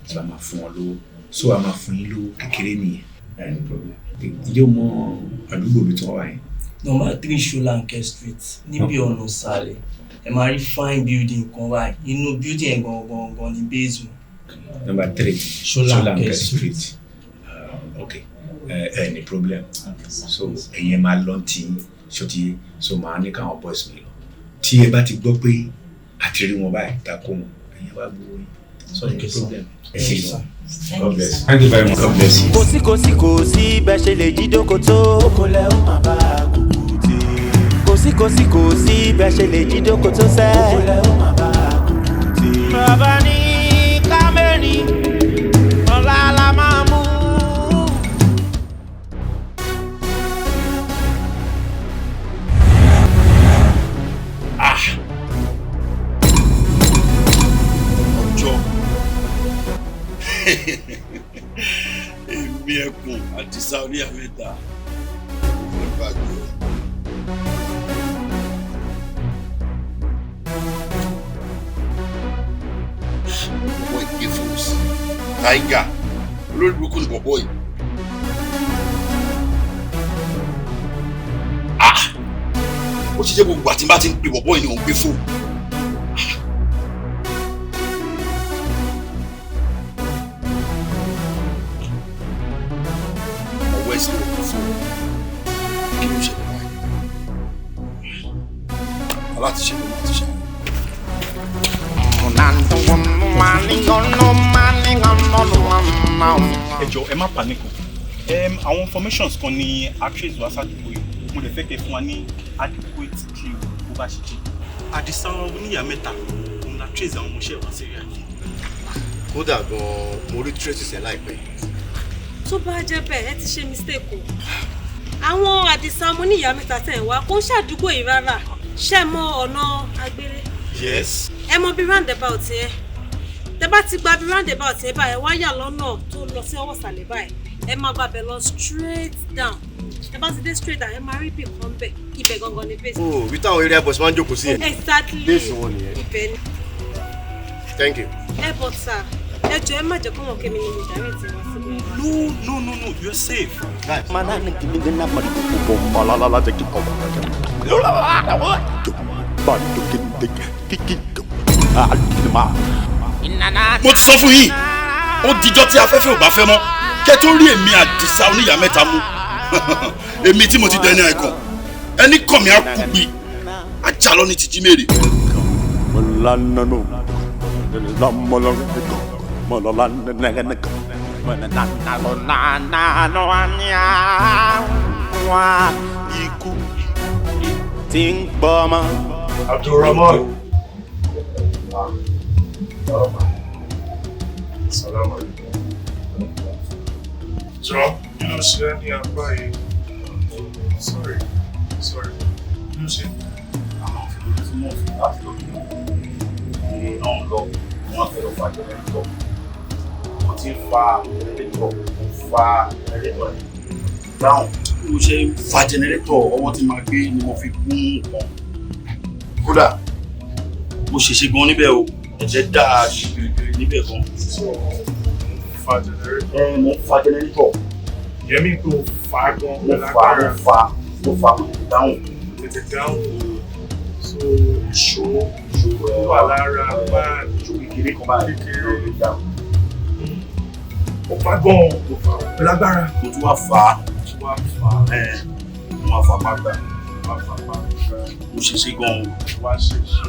So a máa fún wọn lówó. So a máa fún yín lówó kékeré nìyẹn. Ẹ ní problem. Ǹjẹ́ o mọ àdúgbò mi tí wọ́n wà yẹn? Number 3 Solanke Street níbi ọ̀nà ìsàlẹ̀. Ẹ máa rí fine building kan báyìí. Inú building yẹn gangan gangan ni base wọn. Number 3 Solanke Solanke Street. Street. Ok, ẹ ní problem. So ẹ̀yin ẹ máa lọ tí ṣó ti yé, so màá ní káwọn boys mi lọ. Tí ẹ bá ti gbọ́ pé àti rí wọn báyìí, ta kó wọn, ẹ̀yin wá gbowó yín. So ẹ ní Okay, sir. problem. Ẹ ṣe Yes, lọ. sir. God bless. Thank you very much. God bless you. Kò sí kò sí kò sí bẹ́ẹ̀ ṣe lè jí dóko tó. Kò lẹ́ ó máa bá kùkùté. Kò sí kò sí kò sí bẹ́ẹ̀ ṣe lè jí dóko tó sẹ́. Kò lẹ́ ó máa bá kùkùté. Bàbá ní kámẹ́rì, ọ̀la la máa mú. Ọjọ́ èmi ẹkùn Àdìsá oníyà mẹ́ta ó bàjẹ́. Bọ̀bọ̀ ìgbé fún sí Tiger, olórí burúkú ni bọ̀bọ̀ yìí. Ah! Ó ti jẹ́ gbogbo àti bá ti ń pè bọ̀bọ̀ yìí ni òun gbé fóònù. Ọwọ́ ẹ̀sìn ló kún fún kí ló ṣẹlẹ̀ báyìí? Aláti ṣe ló máa ti ṣe. Jọ̀ọ́, ẹ má panic o. Àwọn informations kan ní actress wa sádùúgbò yìí, mo lè fẹ́ kẹ́ fún wa ní adequate clue bó bá ṣe jẹ́. Àdìsá oníyàá mẹ́ta òun la trace àwọn ọmọọṣẹ́ wa sí rí àyè. Kódà gan-an, mo rí traces ẹ̀ láìpẹ́. Tó bá jẹ́ bẹ́ẹ̀, ẹ ti ṣe mistake o. Àwọn Àdìsá ọmọ oníyàá mẹ́ta tẹ̀ ń wá kó ń ṣàdúgbò yìí rárá. Ṣé mọ ọ̀nà Agbélé? Yes. Ẹ mọ bí roundabout yẹn, tẹ bá ti gba bí roundabout yẹn báyìí, wáyà lọ́nà tó lọ sí ọwọ́ ìsàlẹ̀ báyìí, ẹ máa gba bẹ̀ lọ straight down. Ẹ bá ti dé straight down, ẹ máa rí ibì kan bẹ̀, ibẹ̀ gangan ni base. Oh, ibi táwọn area boys máa ń jókòó sí yẹn. Exactly. Base wọn nìyẹn. Ibẹ̀ ni. Thank you. Ẹ bọ̀ sà, ẹ jọ̀ọ́, ẹ má jẹ́ kó wọn kémi ni mo direct wọn síbẹ̀. No, no, no, no, you're safe. Mo ti sọ fún yín, ó dijọ́ tí afẹ́fẹ́ ò bá fẹ́ mọ́ kẹ́ tó rí èmi Àdìsá oníyàá mẹ́ta mú. Èmi tí mo ti dẹni àìkàn, ẹni kàn mí á kú gbi ajá lọ ní ti jí mèrè. Ikú tí ń gbọ́mọ. Abdulrahman. Salaam alaikum. Jọ, kí ló ṣe ẹ́ ní apá yìí? Sorry, sorry. Kí ló ṣe? Àwọn òfin tí wọ́n fi láti lọ ní náà lọ, wọ́n fẹ́ lọ fa generator. Wọ́n ti ń fa generator, mo fa generator rẹ̀ dáhùn. Bí mo ṣe ń fa generator, ọwọ́ tí màá gbé ni mo fi gún nǹkan. Kódà, mo ṣèṣe gan níbẹ̀ o, ẹ̀jẹ̀ dà gbìrìgbìrì níbẹ̀ gan. Fa generator. Ẹ mo ń fa generator. Ìyẹn mi kò fa gan. Mo fa, mo fa, mo fa, mo tètè dáhùn. Tètè dáhùn. So ìṣó tó wà lára máa ìṣó kékeré kan báyìí. Kékeré. Ló dáhùn. Ó fa gan o. Mo fa o. Lágbára. Mo tún wá fa. Mo tún wá fa. Ẹ mo wá fa pàgbà. Mo wá fa pàgbà. Mo ṣèṣe gan o. Mo wá ṣèṣe.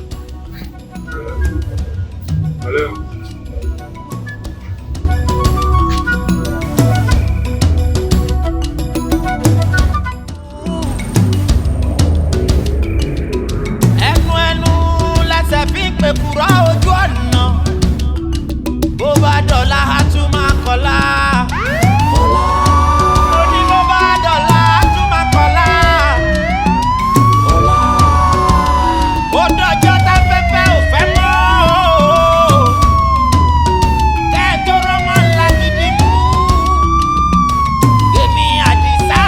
Pẹ̀lẹ́ o. Ẹnu ẹnu lẹsẹ̀ fi ń pèkúrọ́ ojú ọ̀nà, bó bá dọ̀la á tún máa kọ̀la. Mo ní bó bá dọ̀la á tún máa kọ̀la. Ó dọjọ́ táfẹ́fẹ́ ò fẹ́ mọ́ o. Kẹ́ ẹ tó rọ́mọ́ ńlá gidi mú. Èmi Àdìsá,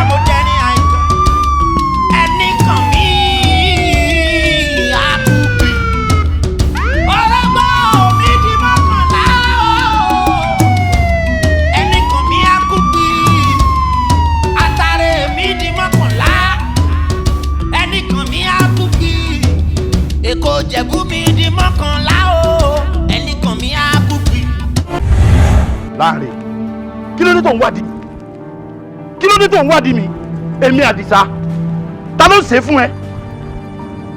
mo dẹni àìkàn. Ẹnì kan mi àkùbí. Ọlọ́gbọ́n mi di mọ́kànlá o. Ẹnì kan mi àkùbí. Àtàrẹ mi di mọ́kànlá. Ẹnì kan mi àkùbí. Èkó Jẹ̀bú mi di mọ́kànlá o. Ẹnì kan mi àkùbí. Láàrin, kí ló dé tó ń wádìí mi? Kí ló dé tó ń wádìí mi? Èmi Àdìsá, ta ló ń ṣe fún ẹ?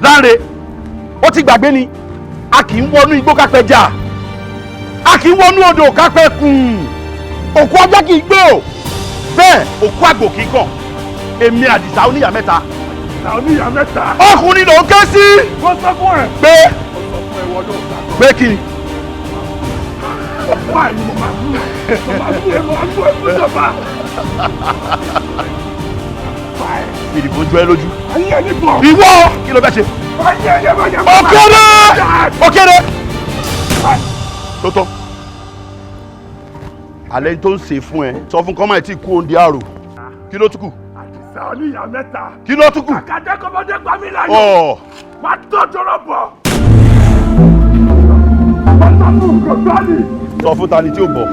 Láàrin, ó ti gbàgbé ni, a kì í wọnú igbó kápẹ́ jà, a kì í wọnú odò kápẹ́ kùn, òkú ajá kì í gbó, bẹ́ẹ̀ òkú àgbò kì í kàn. Èmi Àdìsá oníyàá mẹ́ta. Oníyàá mẹ́ta. Ọkùnrin ló ń ké sí. Mo sọ fún ẹ. Pé Mo sọ fún ẹ, wọ́n ló gbàgbọ́. pé kí ni? Báyìí ni mo máa bú ẹ, mo máa bú ẹ, mo máa bú ẹ fún ìjọba. Ìdìbò jọ ẹ lójú. Ayé ẹni bọ̀. Ìwọ kí ló fẹ́ ṣe? Ayé ẹni bọ̀ yẹn. Òkèrè! Òkèrè! Tó tọ́. Àlẹ́ tó ń ṣe fún ẹ, sọ fún kọ́má ẹ̀ tí kú òǹdí àrò. Kí ló tún kù? Àdìsá oníyàá mẹ́ta. Kí ló tún kù? Kàkàdé kọ́mọdé pa mí láyò. Ọ̀. Wà á tó jọrọ bọ̀. Sọ fún tani tí ò gbọ́.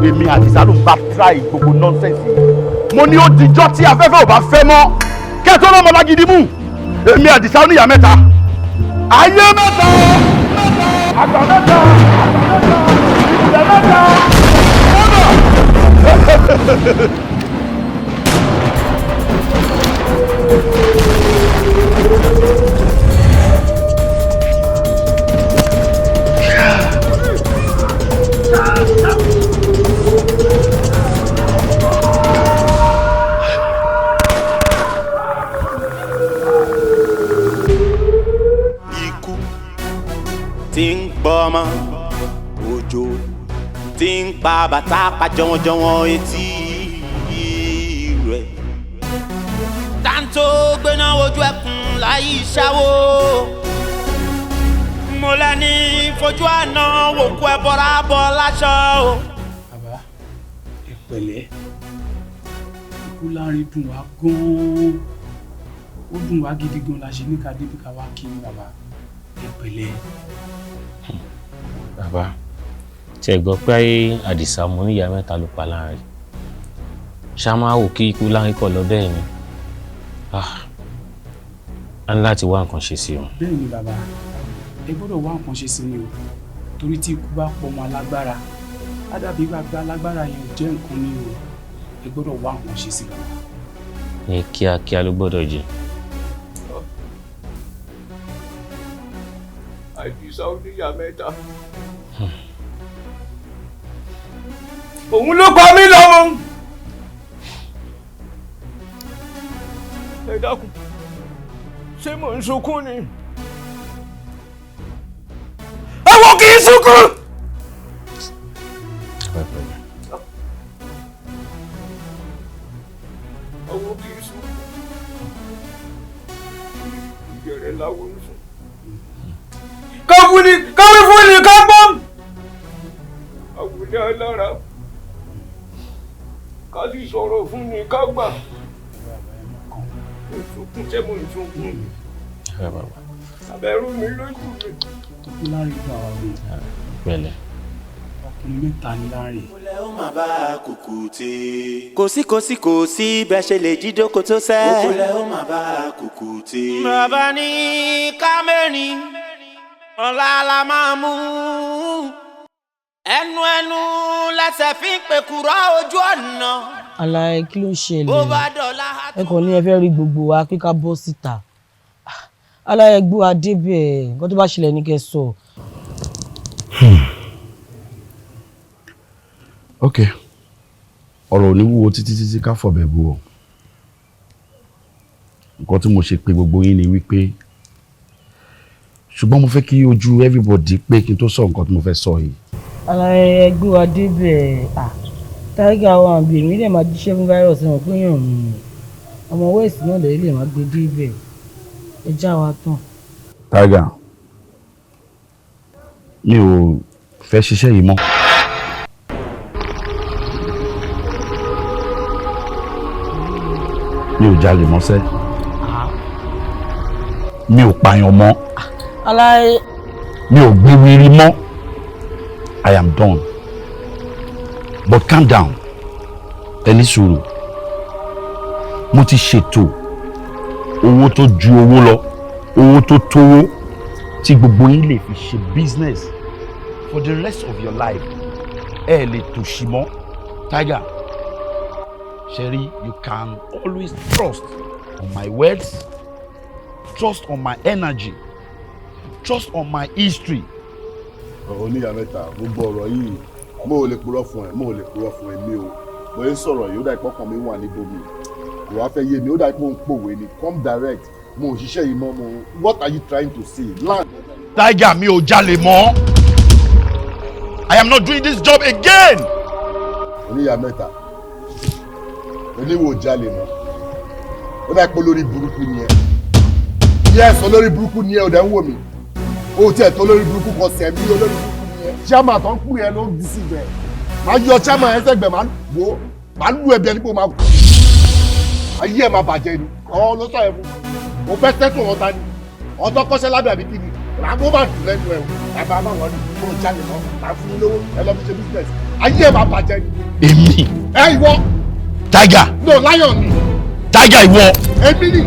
Èmi Àdìsá ló ń bá try gbogbo nonsense yìí. Mo ní ó dijọ́ tí afẹ́fẹ́ ò bá fẹ́ mọ́. Kẹ́ tó lọ́mọ lágídí mú. Èmi Àdìsá oníyàá mẹ́ta. Ayé mẹ́ta! Àgbà mẹ́ta! Ìpìlẹ̀ mẹ́ta! Kódà! Thank you. Tí ń pa bàtà pa jọ̀wọ̀jọ̀wọ̀n etí rẹ̀. Táǹtó gbéná ojú ẹkùn láyé ìṣàwó. Mo lẹ́ni fojú àná wòkú ẹ bọ́ra bọ́ láṣọ o. Bàbá, ẹ pẹ̀lẹ́. Ikú Láńre dùn wá gan-an. Ó dùn wá gidi gan la ṣe ní ká débi ká wá kí ni bàbá. Ẹ pẹ̀lẹ́. Bàbá, tí ẹ gbọ́ pé Àdìsá mo níyàá mẹ́ta ló pa Láńre. Ṣá máa wò kí ikú Láńre kọ̀ lọ bẹ́ẹ̀ ni. A ní láti wá nǹkan ṣe sí o. Bẹ́ẹ̀ ni bàbá, ẹ gbọ́dọ̀ wá nǹkan ṣe sí ni o. Torí tí ikú bá pọ̀ mọ́ alágbára, á dàbí gbàgbé alágbára yẹn ò jẹ́ nǹkan ni o. Ẹ gbọ́dọ̀ wá nǹkan ṣe sí bàbá. Ní kíákíá ló gbọ́dọ̀ jẹ́. Àdìsá oníyà mẹ́ta. Òun ló pa mí lọ́mọ. Ẹ dákun, ṣé mò ń sunkún ni? Àwọn kì í sunkún. Àwọn kì í sunkún. Ìbẹ̀rẹ̀ làwọn ń sùn. Káwí fún ni ká gbọ́. Àwùjọ alára. Ká sì sọ̀rọ̀ fún ni ká gbà. Ìsunkún ṣé mo ń sunkún ni? Àbẹ̀rù mi lójú mi. Ikú Láńre dùn àwa gan. Pẹ̀lẹ́. Ọkùnrin mẹ́ta ni Láńre. Ó máa bá kùkùté. Kò sí kò sí kò sí bẹ́ẹ̀ ṣe lè jí dóko tó sẹ́. Òkúlẹ̀ ó máa bá kùkùté. Bàbá ní ká mẹ́rin, ọ̀la la máa mú. Ẹnu ẹnu lẹsẹ̀ fi ń pèkúrọ́ ojú ọ̀nà. Àlàyé kí ló ṣẹlẹ̀? Bó bá dọ̀la. Ẹ kàn ní ẹ fẹ́ rí gbogbo wa pé ká bọ́ síta. Àlàyé gbó wa débẹ̀, nǹkan tó bá ṣẹlẹ̀ ní kẹ́ sọ. Ok, ọ̀rọ̀ ò ní wúwo títí títí ká fọ̀bẹ̀ bu o. Nǹkan tí mo ṣe pé gbogbo yín ni wípé ṣùgbọ́n mo fẹ́ kí ojú everybody pé kí n tó sọ nǹkan tí mo fẹ́ sọ yìí. Àlàyé gbó wa débẹ̀, Tiger wa àbí èmi lè máa jíṣẹ́ fún virus wọn pé yàn mí ọmọ west náà lè máa gbé débẹ̀, ẹ já wa tán. Tiger, mi ò fẹ́ ṣiṣẹ́ yìí mọ́. Mi ò jalè mọ́sẹ́, mi ò pààyàn mọ́, Àlàyé mi ò gbé wiri mọ́. I am done. But calm down. Ẹ ní sùúrù. Mo ti ṣètò owó tó ju owó lọ, owó tó tówó tí gbogbo yín lè fi ṣe business for the rest of your life. Ẹ lè tòṣì mọ́. Tiger, Sherry, you can always trust on my words, trust on my energy, trust on my history. Oníyà mẹ́ta, gbogbo ọ̀rọ̀ yìí mo ò lè purọ́ fún ẹ, mo ò lè purọ́ fún ẹ mi o. Mo ń sọ̀rọ̀ yìí, ó dà ìpọ́kàn mi wà níbo mi. Kò wá fẹ́ yé mi, ó dà ìpọ́ ń pòwe ni, come direct. Mo ò ṣiṣẹ́ yìí mọ́, mo what are you trying to say? Land. Tiger, mi ò jalè mọ́. I am not doing this job again. Oníyà mẹ́ta, oníwò jalè mọ́. Ó dà ìpọ́ lórí burúkú ni ẹ. Yes, olórí burúkú ni ẹ, ò dẹ̀ ń wò mí. O tiẹ̀ tó lórí burúkú kan sẹ̀mí olórí burúkú ni ẹ. Chairman tó ń kú yẹn ló ń di sí ibẹ̀. Màá yọ chairman yẹn sẹ́gbẹ̀ẹ́, màá wò ó, màá lù ẹbí ẹni pé ó máa kú. Ayé ẹ̀ máa bàjẹ́ ni. Ọ̀ ló sọ yẹn fún. Mo fẹ́ sẹ́tù ọ̀tá ni. Ọ̀tọ́ kọ́ṣẹ́ lábẹ́ àbí kíni. Ràbó máa dùn lẹ́nu ẹ̀ o. Bàbá máa wọ̀ ní kó jalè mọ́. Màá fún yín lówó, ẹ lọ fi ṣe business. Ayé ẹ̀ máa bàjẹ́ ni. Èmi. Ẹ ìwọ. Tiger. No, lion ni. Tiger ìwọ. Èmi ni.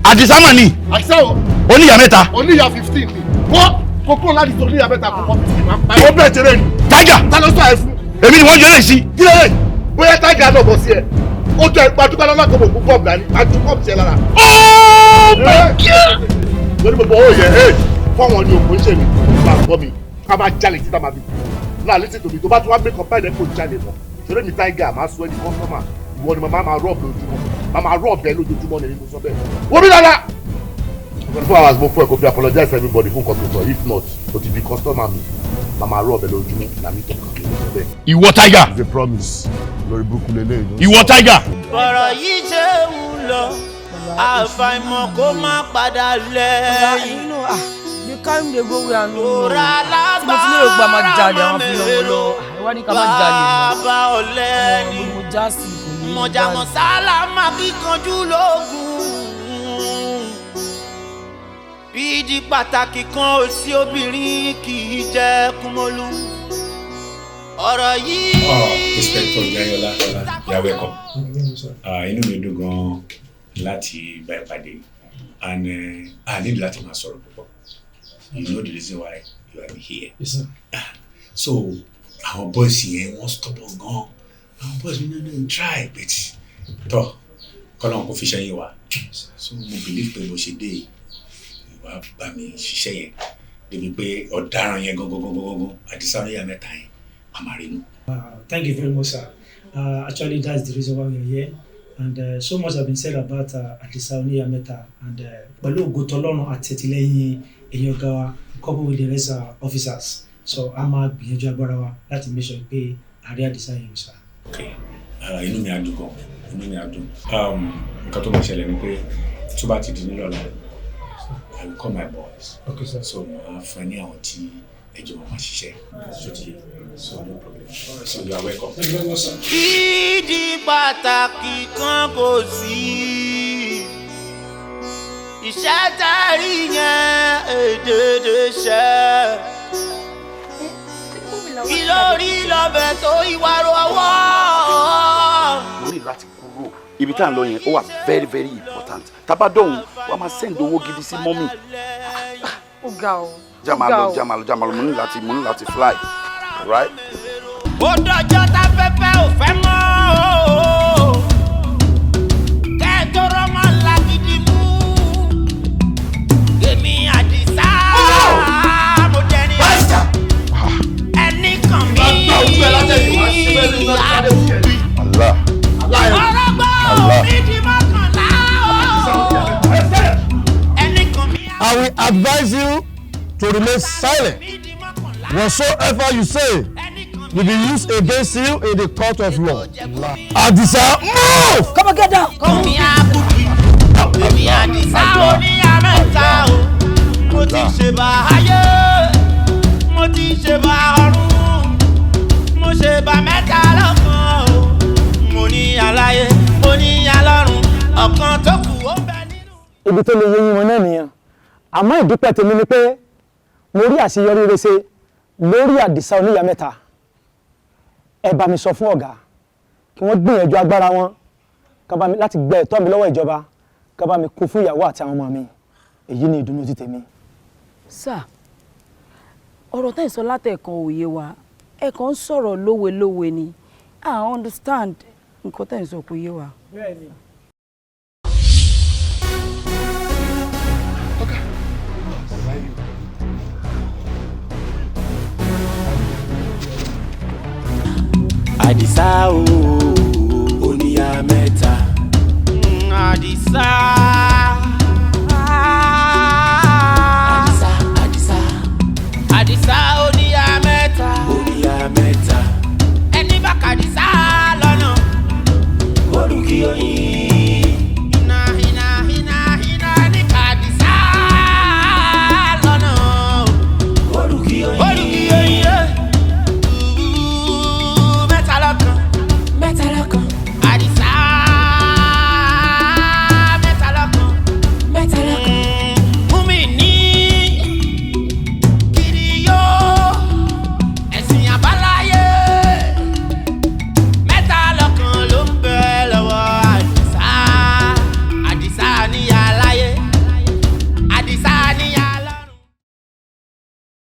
Àdìsá mà ni. Àdìsá o. Oníyà mẹ́ta. Oníyà 15 ni. Wọ́n kókó láti sọ oníyà mẹ́ta kókó 15 máa pa ẹ́. Ó bẹ̀rẹ̀ tẹ̀lé ni. Tiger. Ta ló sọ ẹ fún? Èmi ni wọ́n yọ lè sí. Kí ló lè? Bóyá Tiger náà bọ̀ sí ẹ. Ó jẹ́ ìpàdúgbà lọ́la kò mọ̀ bọ́ọ̀mù dání. Àjú bọ́ọ̀mù sí ẹ lára. Oh my God! Lórí gbogbo owó yẹn, ẹ fọ́wọ́n ni òkú ń ṣe mi. Máa gbọ́ mi. Ká máa jalè títà máa fi kú. Náà létí tòmí tó bá tún wá make up báyìí kò jalè mọ́. Ṣeré mi Tiger máa sọ ẹ́ di kọ́sọ́mà. Ìwọ ni màmá máa rọ́ọ̀bù lójoojúmọ́. Màmá rọ́ọ̀bù ẹ lójoojúmọ́ ni èmi mo sọ bẹ́ẹ̀. Wo mi dáadáa! 24 hours mo fún ẹ kó fi apologize everybody fún nǹkan tó sọ. If not, o ti di customer mi. Màmá rọ̀ ọ̀bẹ lójúmọ́ làmì tọ̀ka mi ló sọ bẹ́ẹ̀. Ìwọ Tiger. It's a promise. Lórí burúkú lélẹ́yìn. Ìwọ Tiger. Bọ̀rọ̀ yìí ṣe ń lọ, àfàìmọ̀ kó má padà lẹ́yìn. The kind dey go where I no know. Rora Tí mo ti lérò pé a máa jalè àwọn fi lọ́wọ́ lọ. Ẹ wá ní ká má jalè mọ́. Bàbá ọ̀lẹ ni. Mo já sí kò ní. Mọ̀jàmọ̀ sálámà kíkanjú lóògùn. Bídí pàtàkì kan ò sí, obìnrin kì í jẹ́ kúmọ́lú. Ọ̀rọ̀ yìí. Oh, Inspector Jayola, you are welcome. Inú mi dùn gan láti bá ẹ pàdé and I need láti máa sọ̀rọ̀ púpọ̀. You know the reason why you are here. Yes, sir. So, àwọn boys yẹn wọ́n stubborn gan. Àwọn boys mi náà náà try, but tọ́ kọ́lọ́n kò fi ṣẹ́yìn wa. So, mo believe pé bó ṣe dé yìí, ìwà bá mi ṣiṣẹ́ yẹn débi pé ọ̀daràn yẹn gangan gangan gangan Àdìsá oníyà mẹ́ta yẹn, a máa rí mú. Thank you very much, sir. Actually, that's the reason why we are here. And so much has been said about Adisa Oniyameta and pẹ̀lú ògo tỌlọ́run àti àtìlẹ́yìn èèyàn ọ̀gá wa, couple with the rest officers. So a máa gbìyànjú agbára wa láti make sure pé a rí Adisa yẹn, sir. Okay. Inú mi á dùn gan, inú mi á dùn. Nǹkan tó máa ṣẹlẹ̀ ni pé tó bá ti di nírọ̀lẹ́, I will call my boys. Okay, sir. So màá fún ẹ ní àwọn tí ẹjọ́ máa máa ṣiṣẹ́. So ti so no problem. So you are welcome. Thank you very much, sir. Ìdí pàtàkì kan kò sí. Iṣẹ́ tẹ́rí yẹn èdèdè ṣẹ́. Kí ló rí lọ́bẹ̀ tó ìwà rọwọ́? Mo ní láti kúrò. Ibi tá à ń lọ yẹn, ó wà very very important. Tá bá dọ̀hún, wàá máa send owó gidi sí mummy. Ó ga o. Já máa lọ, já máa lọ, já máa lọ. Mo ní láti fly, right. Ó dọjọ́ táfẹ́fẹ́ ò fẹ́ mọ́ o. Kẹ́ẹ̀tọ́ rọ́mọ làgídí mú. Èmi Àdìsá. Mo dẹni. Ẹnì kan mi. Allah. Ọlọ́gbọ́n omi di 11 o. Ẹnì kan mi. I will advise you to remain silent. Whatsoever you say will be used against you in the court of law. Adisa, move! Come on, get down. Come mi àbùkù. Èmi Àdìsá oníyà mẹ́ta o. Mo ti ṣe bá ayé. Mo ti ṣe bá ọ̀run. Mo ṣe bá mẹ́ta lọ́kàn o. Mo ní aláyé, mo ní alọ́run. Ọ̀kan tó kù ó bẹ nínú. Ibi tó lè yé yín wọn náà nìyẹn, àmọ́ ìdúpẹ́ tèmi ni pé mo rí àṣeyọrí rere ṣe lórí Àdìsá oníyà mẹ́ta. Ẹ bá mi sọ fún ọ̀gá kí wọ́n gbìyànjú agbára wọn kán bá mi láti gbẹ ẹ̀tọ́ mi lọ́wọ́ ìjọba, kán bá mi kó fún ìyàwó àti àwọn ọmọ mi. Èyí ni ìdùnnú ti tèmi. Sir, ọ̀rọ̀ tẹ́ ẹ̀ sọ látẹ̀kan òye wa. Ẹ kàn ń sọ̀rọ̀ lówelówe ni. I understand nǹkan tẹ́ ẹ̀ sọ, kò yé wa. Bẹ́ẹ̀ni. Àdìsá o, oníyà mẹ́ta. Àdìsá.